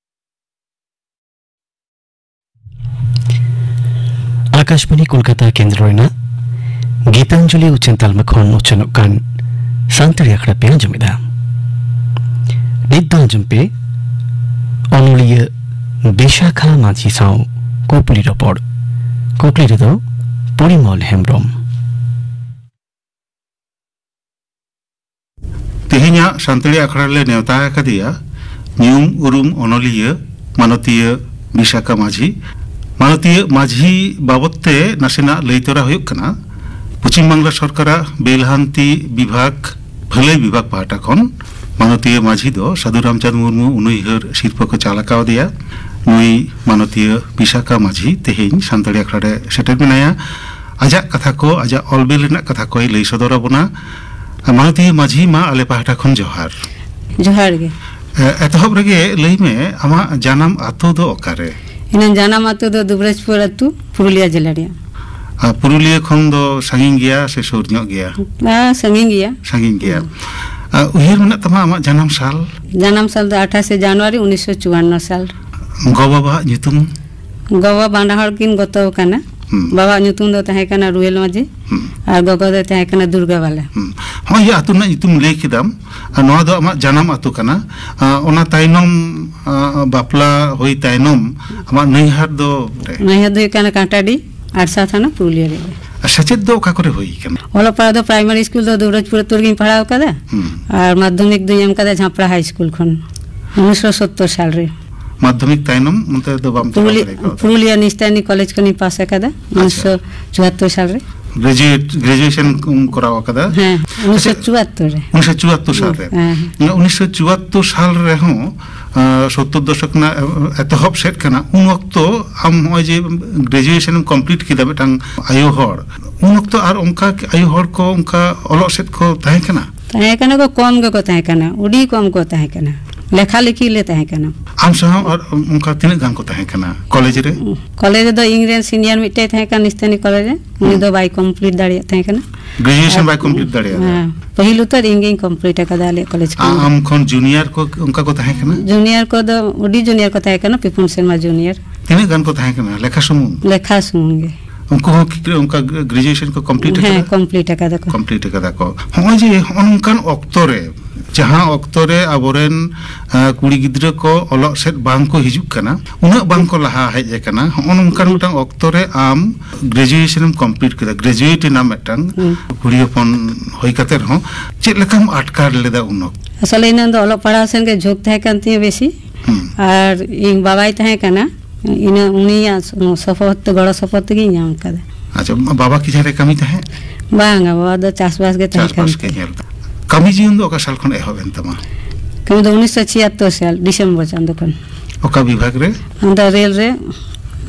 ᱟᱠᱟᱥᱵᱟᱬᱤ ᱠᱳᱞᱠᱟᱛᱟ ᱠᱮᱱᱫᱨᱚ ᱨᱮᱱᱟᱜ ᱜᱤᱛᱟᱧᱡᱚᱞᱤ ᱩᱪᱷᱟᱹᱱ ᱛᱟᱞᱢᱟ ᱠᱷᱚᱱ ᱩᱪᱷᱟᱹᱱᱚᱜ ᱠᱟᱱ ᱥᱟᱱᱛᱟᱲᱤ ᱟᱠᱷᱲᱟ ᱯᱮ ᱟᱸᱡᱚᱢᱮᱫᱟ᱾ ᱱᱤᱛ ᱫᱚ ᱟᱸᱡᱚᱢ ᱯᱮ ᱚᱱᱚᱞᱤᱭᱟᱹ ᱵᱤᱥᱟᱠᱷᱟ ᱢᱟᱹᱡᱷᱤ ᱥᱟᱶ ᱠᱩᱯᱞᱤ ᱨᱚᱯᱚᱲ᱾ ᱠᱩᱠᱞᱤ ᱨᱮᱫᱚ ᱯᱚᱨᱤᱢᱚᱞ ᱦᱮᱢᱵᱽᱨᱚᱢ᱾ ᱛᱮᱦᱮᱧᱟᱜ ᱥᱟᱱᱛᱟᱲᱤ ᱟᱠᱷᱲᱟ ᱨᱮᱞᱮ ᱱᱮᱣᱛᱟ ᱟᱠᱟᱫᱮᱭᱟ ᱧᱩᱢ ᱩᱨᱩᱢ ᱚᱱᱚᱞᱤᱭᱟᱹ ᱢᱟᱱᱚᱛᱤᱭᱟᱹ ᱵᱤᱥᱟᱠᱟ ᱢᱟᱹᱡᱷᱤ᱾ ᱢᱟᱱᱚᱛᱤᱭᱟᱹ ᱢᱟᱹᱡᱷᱤ ᱵᱟᱵᱚᱫ ᱛᱮ ᱱᱟᱥᱮᱱᱟᱜ ᱞᱟᱹᱭ ᱛᱚᱨᱟ ᱦᱩᱭᱩᱜ ᱠᱟᱱᱟ᱾ ᱯᱚᱪᱷᱤᱢ ᱵᱟᱝᱞᱟ ᱥᱚᱨᱠᱟᱨᱟᱜ ᱵᱮᱞᱦᱟᱱᱛᱤ ᱵᱤᱵᱷᱟᱜᱽ, ᱵᱷᱟᱹᱞᱟᱹᱭ ᱵᱤᱵᱷᱟᱜᱽ ᱯᱟᱦᱴᱟ ᱠᱷᱚᱱ ᱢᱟᱱᱚᱛᱤᱭᱟᱹ ᱢᱟᱹᱡᱷᱤ ᱫᱚ ᱥᱟᱹᱫᱷᱩ ᱨᱟᱢᱪᱟᱸᱫᱽ ᱢᱩᱨᱢᱩ ᱩᱱᱩᱭᱦᱟᱹᱨ ᱥᱤᱨᱯᱟᱹ ᱠᱚ ᱪᱟᱞ ᱟᱠᱟᱣᱫᱮᱭᱟ᱾ ᱱᱩᱭ ᱢᱟᱱᱚᱛᱤᱭᱟᱹ ᱵᱤᱥᱟᱠᱟ ᱢᱟᱹᱡᱷᱤ ᱛᱮᱦᱮᱧ ᱥᱟᱱᱛᱟᱲᱤ ᱟᱠᱷᱲᱟ ᱨᱮ ᱥᱮᱴᱮᱨ ᱢᱮᱱᱟᱭᱟ᱾ ᱟᱡᱟᱜ ᱠᱟᱛᱷᱟ ᱠᱚ, ᱟᱡᱟᱜ ᱚᱞ ᱵᱤᱞ ᱨᱮᱱᱟᱜ ᱠᱟᱛᱷᱟ ᱠᱚᱭ ᱞᱟᱹᱭ ᱥᱚᱫᱚᱨ ᱟᱵᱚᱱᱟ᱾ ᱢᱟᱱᱚᱛᱤᱭᱟᱹ ᱢᱟᱹᱡᱷᱤ, ᱢᱟ ᱟᱞᱮ ᱯᱟᱦᱴᱟ ᱠᱷᱚᱱ ᱡᱚᱦᱟᱨ᱾ ᱡᱚᱦᱟᱨ ᱜᱮ᱾ ᱮ, ᱮᱛᱚᱦᱚᱵ ᱨᱮᱜᱮ ᱞᱟᱹᱭ ᱢᱮ, ᱟᱢᱟᱜ ᱡᱟᱱᱟᱢ ᱟᱛᱳ ᱫᱚ ᱚᱠᱟᱨᱮ? ᱤᱧᱟᱹᱜ ᱡᱟᱱᱟᱢ ᱟᱛᱳ ᱫᱚ ᱫᱩᱵᱽᱨᱟᱡᱽᱯᱩᱨ ᱟᱹᱛᱩ, ᱯᱩᱨᱩᱞᱤᱭᱟ ᱡᱮᱞᱟ ᱨᱮᱭᱟᱜ᱾ ᱟᱨ ᱯᱩᱨᱩᱞᱤᱭᱟᱹ ᱠᱷᱚᱱ ᱫᱚ ᱥᱟᱺᱜᱤᱧ ᱜᱮᱭᱟ ᱥᱮ ᱥᱩᱨ ᱧᱚᱜ ᱜᱮᱭᱟ? ᱟ, ᱥᱟᱺᱜᱤᱧ ᱜᱮᱭᱟ᱾ ᱥᱟᱺᱜᱤᱧ ᱜᱮᱭᱟ᱾ ᱦᱩᱸ᱾ ᱟᱨ ᱩᱭᱦᱟᱹᱨ ᱢᱮᱱᱟᱜ ᱛᱟᱢᱟ ᱟᱢᱟᱜ ᱡᱟᱱᱟᱢ ᱥᱟᱞ? ᱡᱟᱱᱟᱢ ᱥᱟᱞ ᱫᱚ ᱟᱴᱷᱟᱥᱮ ᱡᱟᱱᱩᱣᱟᱨᱤ ᱩᱱᱤᱥᱥᱚ ᱪᱩᱣᱟᱱᱱᱚ ᱥᱟᱞ᱾ ᱜᱚ-ᱵᱟᱵᱟᱣᱟᱜ ᱧᱩᱛᱩᱢ? ᱜᱚ-ᱵᱟᱵᱟ ᱵᱟᱱᱟ ᱦᱚᱲ ᱠᱤᱱ ᱜᱚᱛᱚ ᱟᱠᱟᱱᱟ᱾ ᱦᱩᱸ᱾ ᱵᱟᱵᱟᱣᱟᱜ ᱧᱩᱛᱩᱢ ᱫᱚ ᱛᱟᱦᱮᱸ ᱠᱟᱱᱟ ᱨᱩᱭᱮᱞ ᱢᱟᱹᱡᱷᱤ᱾ ᱦᱩᱸ᱾ ᱟᱨ ᱜᱚᱜᱚ ᱫᱚᱭ ᱛᱟᱦᱮᱸ ᱠᱟᱱᱟ ᱫᱩᱨᱜᱟ ᱵᱟᱞᱟ᱾ ᱦᱩᱸ᱾ ᱦᱚᱸᱜᱼᱚᱭ ᱡᱮ ᱟᱹᱛᱩ ᱨᱮᱱᱟᱜ ᱧᱩᱛᱩᱢ ᱞᱟᱹᱭ ᱠᱮᱫᱟᱢ, ᱟᱨ ᱱᱚᱣᱟ ᱫᱚ ᱟᱢᱟᱜ ᱡᱟᱱᱟᱢ ᱟᱹᱛᱩ ᱠᱟᱱᱟ᱾ ᱟᱨ ᱚᱱᱟ ᱛᱟᱭᱱᱚᱢ, ᱟᱨ ᱵᱟᱯᱞᱟ ᱦᱩᱭ ᱛᱟᱭᱱᱚᱢ ᱟᱢᱟᱜ ᱱᱟᱹᱭᱦᱟᱹᱨ ᱫᱚ ᱚᱠᱟᱨᱮ? ᱱᱟᱹᱭᱦᱟᱹᱨ ᱫᱚ ᱦᱩᱭᱩᱜ ᱠᱟᱱᱟ ᱠᱟᱸᱴᱟᱰᱤ, ᱟᱲᱥᱟ ᱛᱷᱟᱱᱟ, ᱯᱩᱨᱩᱞᱤᱭᱟᱹ ᱨᱮ᱾ ᱟᱨ ᱥᱮᱪᱮᱫ ᱫᱚ ᱚᱠᱟ ᱠᱚᱨᱮ ᱦᱩᱭ ᱠᱟᱱᱟ? ᱚᱞᱚᱜ ᱯᱟᱲᱦᱟᱜ ᱫᱚ ᱯᱨᱟᱭᱢᱟᱨᱤ ᱥᱠᱩᱞ ᱫᱚ ᱫᱩᱵᱽᱨᱟᱡᱽᱯᱩᱨ ᱟᱹᱛᱩ ᱨᱮᱜᱤᱧ ᱯᱟᱲᱦᱟᱣ ᱟᱠᱟᱫᱟ᱾ ᱦᱩᱸ᱾ ᱟᱨ ᱢᱟᱫᱽᱫᱷᱚᱢᱤᱠ ᱫᱚᱧ ᱮᱢ ᱟᱠᱟᱫᱟ ᱡᱷᱟᱸᱯᱲᱟ ᱦᱟᱭ ᱥᱠᱩᱞ ᱠᱷᱚᱱ, ᱩᱱᱤᱥᱥᱚ ᱥᱚᱛᱛᱚᱨ ᱥᱟᱞ ᱨᱮ᱾ ᱢᱟᱫᱽᱫᱷᱚᱢᱤᱠ ᱛᱟᱭᱱᱚᱢ ᱚᱱᱛᱮ ᱫᱚ ᱵᱟᱢ ᱪᱟᱞᱟᱣ ᱯᱩᱨᱩᱞᱤ-, ᱫᱟᱲᱮ ᱠᱟᱣᱫᱟ? ᱯᱩᱨᱩᱞᱤᱭᱟᱹ ᱱᱤᱥᱛᱟᱭᱱᱤ ᱠᱚᱞᱮᱡᱽ ᱠᱷᱚᱱᱤᱧ ᱯᱟᱥ ᱟᱠᱟᱫᱟ, ᱟᱪᱪᱷᱟ᱾ ᱩᱱᱤᱥᱥᱚ ᱪᱩᱣᱟᱛᱛᱳᱨ ᱥᱟᱞ ᱨᱮ᱾ ᱜᱨᱮᱡᱩᱭᱮᱴ, ᱜᱨᱮᱡᱩᱭᱮᱥᱚᱱ ᱠᱚᱢ ᱠᱚᱨᱟᱣ ᱟᱠᱟᱫᱟ? ᱦᱮᱸ, ᱟᱪᱪᱷᱟ, ᱩᱱᱤᱥᱥᱚ ᱪᱩᱣᱟᱛᱛᱳᱨ ᱨᱮ᱾ ᱩᱱᱤᱥᱥᱚ ᱪᱩᱣᱟᱛᱛᱳᱨ ᱥᱟᱞ ᱨᱮ᱾ ᱦᱮᱸ, ᱦᱮᱸ᱾ ᱚᱱᱟ ᱩᱱᱤᱥᱥᱚ ᱪᱩᱣᱟᱛᱛᱳᱨ ᱥᱟᱞ ᱨᱮᱦᱚᱸ, ᱟᱸ, ᱥᱚᱛᱛᱚᱨ ᱫᱚᱥᱚᱠ ᱨᱮᱱᱟᱜ, ᱮ, ᱮᱛᱚᱦᱚᱵ ᱥᱮᱫ ᱠᱟᱱᱟ, ᱩᱱ ᱚᱠᱛᱚ ᱟᱢ ᱱᱚᱜᱼᱚᱭ ᱡᱮ ᱜᱨᱮᱡᱩᱭᱮᱥᱚᱱ ᱮᱢ ᱠᱚᱢᱯᱞᱤᱴ ᱠᱮᱫᱟ ᱢᱤᱫᱴᱟᱝ ᱟᱭᱳ ᱦᱚᱲ, ᱩᱱ ᱚᱠᱛᱚ ᱟᱨ ᱚᱱᱠᱟ ᱟᱭᱳ ᱦᱚᱲ ᱠᱚ ᱚᱱᱠᱟ ᱚᱞᱚᱜ ᱥᱮᱫ ᱠᱚ ᱛᱟᱦᱮᱸ ᱠᱟᱱᱟ? ᱛᱟᱦᱮᱸ ᱠᱟᱱᱟ ᱠᱚ, ᱠᱚᱢ ᱜᱮᱠᱚ ᱛᱟᱦᱮᱸ ᱠᱟᱱᱟ, ᱟᱹᱰᱤ ᱠᱚᱢ ᱠᱚ ᱛᱟᱦᱮᱸ ᱠᱟᱱᱟ, ᱞᱮᱠᱷᱟ ᱞᱮᱠᱷᱤ ᱞᱮ ᱛᱟᱦᱮᱸ ᱠᱟᱱᱟ᱾ ᱟᱢ ᱥᱟᱶ ᱟᱨ ᱚᱱᱠᱟ ᱛᱤᱱᱟᱹᱜ ᱜᱟᱱ ᱠᱚ ᱛᱟᱦᱮᱸ ᱠᱟᱱᱟ ᱠᱚᱞᱮᱡᱽ ᱨᱮ? ᱠᱚᱞᱮᱡᱽ ᱨᱮᱫᱚ ᱤᱧ ᱨᱮᱱ ᱥᱤᱱᱤᱭᱟᱨ ᱢᱤᱫᱴᱮᱡ ᱛᱟᱦᱮᱸ ᱠᱟᱱᱟ ᱱᱤᱥᱛᱟᱱᱤ ᱠᱚᱞᱮᱡᱽ ᱨᱮ, ᱩᱱᱤ ᱦᱩᱸ᱾ ᱫᱚ ᱵᱟᱭ ᱠᱚᱢᱯᱞᱤᱴ ᱫᱟᱲᱮᱭᱟᱜ ᱛᱟᱦᱮᱸ ᱠᱟᱱᱟ᱾ ᱜᱨᱮᱡᱩᱭᱮᱥᱚᱱ ᱟᱨ ᱵᱟᱭ ᱠᱚᱢᱯᱞᱤᱴ ᱫᱟᱲᱮᱭᱟᱫᱟ? ᱦᱮᱸ, ᱯᱟᱹᱦᱤᱞ ᱩᱛᱟᱹᱨ ᱤᱧ ᱜᱤᱧ ᱠᱚᱢᱯᱞᱤᱴ ᱟᱠᱟᱫᱟ ᱟᱞᱮᱭᱟᱜ ᱠᱚᱞᱮᱡᱽ ᱟ-, ᱠᱷᱚᱱ᱾ ᱟᱢ ᱠᱷᱚᱱ ᱡᱩᱱᱤᱭᱟᱨ ᱠᱚ ᱚᱱᱠᱟ ᱠᱚ ᱛᱟᱦᱮᱸ ᱠᱟᱱᱟ? ᱡᱩᱱᱤᱭᱟᱨ ᱠᱚᱫᱚ ᱟᱹᱰᱤ ᱡᱩᱱᱤᱭᱟᱨ ᱠᱚ ᱛᱟᱦᱮᱸ ᱠᱟᱱᱟ, ᱯᱮ ᱯᱩᱱ ᱥᱮᱨᱢᱟ ᱡᱩᱱᱤᱭᱟᱨ᱾ ᱛᱤᱱᱟᱹᱜ ᱜᱟᱱ ᱠᱚ ᱛᱟᱦᱮᱸ ᱠᱟᱱᱟ ᱞᱮᱠᱷᱟ ᱥᱩᱢᱩᱝ? ᱞᱮᱠᱷᱟ ᱥᱩᱢᱩᱝ ᱜᱮ᱾ ᱩᱱᱠᱩ ᱦᱚᱸ ᱠᱤ ᱚᱱᱠᱟ ᱜᱨᱮᱡᱩᱭᱮᱥᱚᱱ ᱠᱚ ᱠᱚᱢᱯᱞᱤᱴ ᱦᱮᱸ, ᱟᱠᱟᱫᱟ? ᱠᱚᱢᱯᱞᱤᱴ ᱟᱠᱟᱫᱟ ᱠᱚ᱾ ᱠᱚᱢᱯᱞᱤᱴ ᱟᱠᱟᱫᱟ ᱠᱚ᱾ ᱦᱚᱸᱜᱼᱚᱭ ᱡᱮ ᱦᱚᱸᱜᱼᱚ ᱱᱚᱝᱠᱟᱱ ᱚᱠᱛᱚ ᱨᱮ ᱡᱟᱦᱟᱸ ᱚᱠᱛᱚ ᱨᱮ ᱟᱵᱚᱨᱮᱱ, ᱟ, ᱠᱩᱲᱤ ᱜᱤᱫᱽᱨᱟᱹ ᱠᱚ ᱚᱞᱚᱜ ᱥᱮᱫ ᱵᱟᱝ ᱠᱚ ᱦᱤᱡᱩᱜ ᱠᱟᱱᱟ, ᱩᱱᱟᱹᱜ ᱵᱟᱝ ᱠᱚ ᱞᱟᱦᱟ ᱦᱮᱡ ᱟᱠᱟᱱᱟ, ᱦᱚᱸᱜᱼᱚ ᱱᱚᱝᱠᱟᱱ ᱢᱤᱫᱴᱟᱝ ᱚᱠᱛᱚ ᱨᱮ ᱟᱢ ᱜᱨᱮᱡᱩᱭᱮᱥᱚᱱ ᱮᱢ ᱠᱚᱢᱯᱞᱤᱴ ᱠᱮᱫᱟ, ᱜᱨᱮᱡᱩᱭᱮᱴ ᱮᱱᱟᱢ ᱢᱤᱫᱴᱟᱝ ᱦᱩᱸ᱾ ᱠᱩᱲᱤ ᱦᱚᱯᱚᱱ ᱦᱩᱭ ᱠᱟᱛᱮ ᱨᱮᱦᱚᱸ, ᱪᱮᱫ ᱞᱮᱠᱟᱢ ᱟᱴᱠᱟᱨ ᱞᱮᱫᱟ ᱩᱱ ᱚᱠᱛᱚ? ᱟᱥᱚᱞᱮ ᱤᱧᱟᱹᱜ ᱫᱚ ᱚᱞᱚᱜ ᱯᱟᱲᱦᱟᱣ ᱥᱮᱱ ᱜᱮ ᱡᱷᱩᱸᱠ ᱛᱟᱦᱮᱸ ᱠᱟᱱ ᱛᱤᱧᱟᱹ ᱵᱮᱥᱤ᱾ ᱦᱩᱸ᱾ ᱟᱨ ᱤᱧ ᱵᱟᱵᱟᱭ ᱛᱟᱦᱮᱸ ᱠᱟᱱᱟ, ᱤᱱᱟᱹ ᱩᱱᱤᱭᱟᱜ ᱥᱚᱯᱚᱦᱚᱫ ᱛᱮ, ᱜᱚᱲᱚ ᱥᱚᱯᱚᱦᱚᱫ ᱛᱮᱜᱮᱧ ᱧᱟᱢ ᱠᱟᱫᱟ᱾ ᱟᱪᱪᱷᱟ, ᱵᱟᱵᱟ ᱠᱤ ᱡᱟᱦᱟᱸ ᱨᱮ ᱠᱟᱹᱢᱤ ᱛᱟᱦᱮᱸᱫ? ᱵᱟᱝᱟ, ᱵᱟᱵᱟ ᱫᱚ ᱪᱟᱥᱵᱟᱥ ᱜᱮ ᱛᱟᱦᱮᱸ ᱪᱟᱥᱵᱟᱥ ᱠᱟᱱ ᱜᱮ ᱛᱟᱭᱟ᱾ ᱧᱮᱞ ᱠᱟᱜ᱾ ᱠᱟᱹᱢᱤ ᱡᱤᱭᱚᱱ ᱫᱚ ᱚᱠᱟ ᱥᱟᱞ ᱠᱷᱚᱱ ᱮᱦᱚᱵ ᱮᱱ ᱛᱟᱢᱟ? ᱠᱟᱹᱢᱤ ᱫᱚ ᱩᱱᱤᱥᱥᱚ ᱪᱷᱤᱭᱟᱛᱛᱳᱨ ᱥᱟᱞ ᱰᱤᱥᱮᱢᱵᱚᱨ ᱪᱟᱸᱫᱳ ᱠᱷᱚᱱ᱾ ᱚᱠᱟ ᱵᱤᱵᱷᱟᱜᱽ ᱨᱮ? ᱚᱱᱟ ᱫᱚ ᱨᱮᱞ ᱨᱮ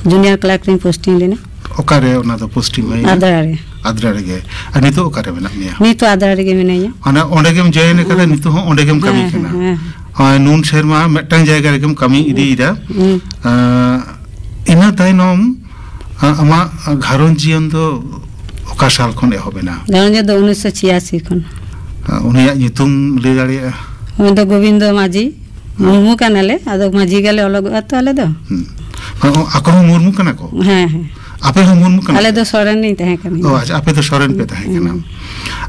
ᱡᱩᱱᱤᱭᱟᱨ ᱠᱞᱟᱨᱠ ᱨᱤᱧ ᱯᱳᱥᱴᱤᱝ ᱞᱮᱱᱟ᱾ ᱚᱠᱟᱨᱮ ᱚᱱᱟ ᱫᱚ ᱯᱳᱥᱴᱤᱝ ᱦᱩᱭᱱᱟ? ᱟᱫᱽᱨᱟ ᱨᱮ᱾ ᱟᱫᱽᱨᱟ ᱨᱮᱜᱮ᱾ ᱟᱨ ᱱᱤᱛᱚᱜ ᱚᱠᱟᱨᱮ ᱢᱮᱱᱟᱜ ᱢᱮᱭᱟ? ᱱᱤᱛᱚᱜ ᱟᱫᱽᱨᱟ ᱨᱮᱜᱮ ᱢᱮᱱᱟᱹᱧᱟ᱾ ᱢᱟᱱᱮ ᱚᱸᱰᱮ ᱜᱮᱢ ᱡᱚᱭᱮᱱ ᱟᱠᱟᱫᱟ, ᱦᱮᱸ, ᱱᱤᱛᱚᱜ ᱦᱚᱸ ᱚᱸᱰᱮ ᱜᱮᱢ ᱠᱟᱹᱢᱤ ᱦᱮᱸ, ᱠᱟᱱᱟ? ᱦᱮᱸ, ᱦᱮᱸ᱾ ᱦᱳᱭ, ᱱᱩᱱ ᱥᱮᱨᱢᱟ ᱢᱤᱫᱴᱟᱝ ᱡᱟᱭᱜᱟ ᱨᱮᱜᱮᱢ ᱠᱟᱹᱢᱤ ᱤᱫᱤᱭᱮᱫᱟ᱾ ᱦᱩᱸ᱾ ᱟᱸ, ᱤᱱᱟᱹ ᱛᱟᱭᱱᱚᱢ, ᱟᱸ, ᱟᱢᱟᱜ ᱜᱷᱟᱨᱚᱸᱡᱽ ᱡᱤᱭᱚᱱ ᱫᱚ ᱚᱠᱟ ᱥᱟᱞ ᱠᱷᱚᱱ ᱮᱦᱚᱵ ᱮᱱᱟ? ᱜᱷᱟᱨᱚᱸᱡᱽ ᱫᱚ ᱩᱱᱤᱥᱥᱚ ᱪᱷᱤᱭᱟᱥᱤ ᱠᱷᱚᱱ᱾ ᱟᱸ, ᱩᱱᱤᱭᱟᱜ ᱧᱩᱛᱩᱢ ᱞᱟᱹᱭ ᱫᱟᱲᱮᱭᱟᱜᱼᱟ? ᱩᱱᱤ ᱫᱚ ᱜᱳᱵᱤᱱᱫᱚ ᱢᱟᱹᱡᱷᱤ᱾ ᱢᱩᱨᱢᱩ ᱠᱟᱱᱟᱞᱮ, ᱟᱫᱚ ᱢᱟᱹᱡᱷᱤ ᱜᱮᱞᱮ ᱚᱞᱚᱜᱚᱜᱼᱟ ᱛᱚ ᱟᱞᱮ ᱫᱚ᱾ ᱦᱩᱸ᱾ ᱢᱟᱱᱮ ᱟᱠᱚ ᱦᱚᱸ ᱢᱩᱨᱢᱩ ᱠᱟᱱᱟ ᱠᱚ? ᱦᱮᱸ, ᱦᱮᱸ᱾ ᱟᱯᱮ ᱦᱚᱸ ᱢᱩᱨᱢᱩ ᱠᱟᱱᱟ ᱟᱞᱮ ᱯᱮ? ᱫᱚ ᱥᱚᱨᱮᱱ ᱞᱤᱧ ᱛᱟᱦᱮᱸ ᱠᱟᱱᱟ᱾ ᱚ, ᱟᱪᱪᱷᱟ, ᱟᱯᱮ ᱫᱚ ᱥᱚᱨᱮᱱ ᱯᱮ ᱛᱟᱦᱮᱸ ᱠᱟᱱᱟ᱾ ᱦᱩᱸ᱾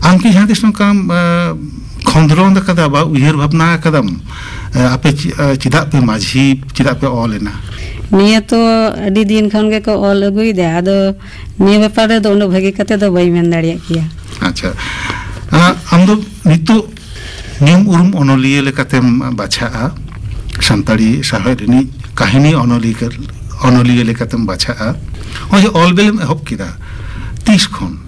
ᱟᱢ ᱠᱤ ᱡᱟᱦᱟᱸ ᱛᱤᱥ ᱱᱚᱝᱠᱟᱢ, ᱮ, ᱠᱷᱚᱸᱫᱽᱨᱚᱸᱫ ᱟᱠᱟᱫᱟ ᱵᱟ ᱩᱭᱦᱟᱹᱨ ᱵᱷᱟᱵᱽᱱᱟ ᱟᱠᱟᱫᱟᱢ, ᱮ, ᱟᱯᱮ ᱪᱮ-, ᱮ, ᱪᱮᱫᱟᱜ ᱯᱮ ᱢᱟᱹᱡᱷᱤ, ᱪᱮᱫᱟᱜ ᱯᱮ ᱚᱞ ᱮᱱᱟ? ᱱᱤᱭᱟᱹ ᱛᱚ ᱟᱹᱰᱤ ᱫᱤᱱ ᱠᱷᱚᱱ ᱜᱮᱠᱚ ᱚᱞ ᱟᱹᱜᱩᱭᱮᱫᱟ, ᱟᱫᱚ ᱱᱤᱭᱟᱹ ᱵᱮᱯᱟᱨ ᱨᱮᱫᱚ ᱩᱱᱟᱹᱜ ᱵᱷᱟᱹᱜᱤ ᱠᱟᱛᱮ ᱫᱚ ᱵᱟᱹᱧ ᱢᱮᱱ ᱫᱟᱲᱮᱭᱟᱜ ᱜᱮᱭᱟ᱾ ᱟᱪᱪᱷᱟ, ᱟ, ᱟᱢ ᱫᱚ ᱱᱤᱛᱚᱜ ᱧᱩᱢ ᱩᱨᱩᱢ ᱚᱱᱚᱞᱤᱭᱟᱹ ᱞᱮᱠᱟᱛᱮᱢ ᱵᱟᱪᱷᱟᱜᱼᱟ, ᱥᱟᱱᱛᱟᱲᱤ ᱥᱟᱶᱦᱮᱫ ᱨᱤᱱᱤᱡ ᱠᱟᱹᱦᱱᱤ ᱚᱱᱚᱞᱤᱭᱟᱹ, ᱚᱱᱚᱞᱤᱭᱟᱹ ᱞᱮᱠᱟᱛᱮᱢ ᱵᱟᱪᱷᱟᱜᱼᱟ᱾ ᱱᱚᱜᱼᱚᱭ ᱡᱮ ᱚᱞ ᱵᱮᱞᱮᱢ ᱮᱦᱚᱵ ᱠᱮᱫᱟ, ᱛᱤᱥ ᱠᱷᱚᱱ?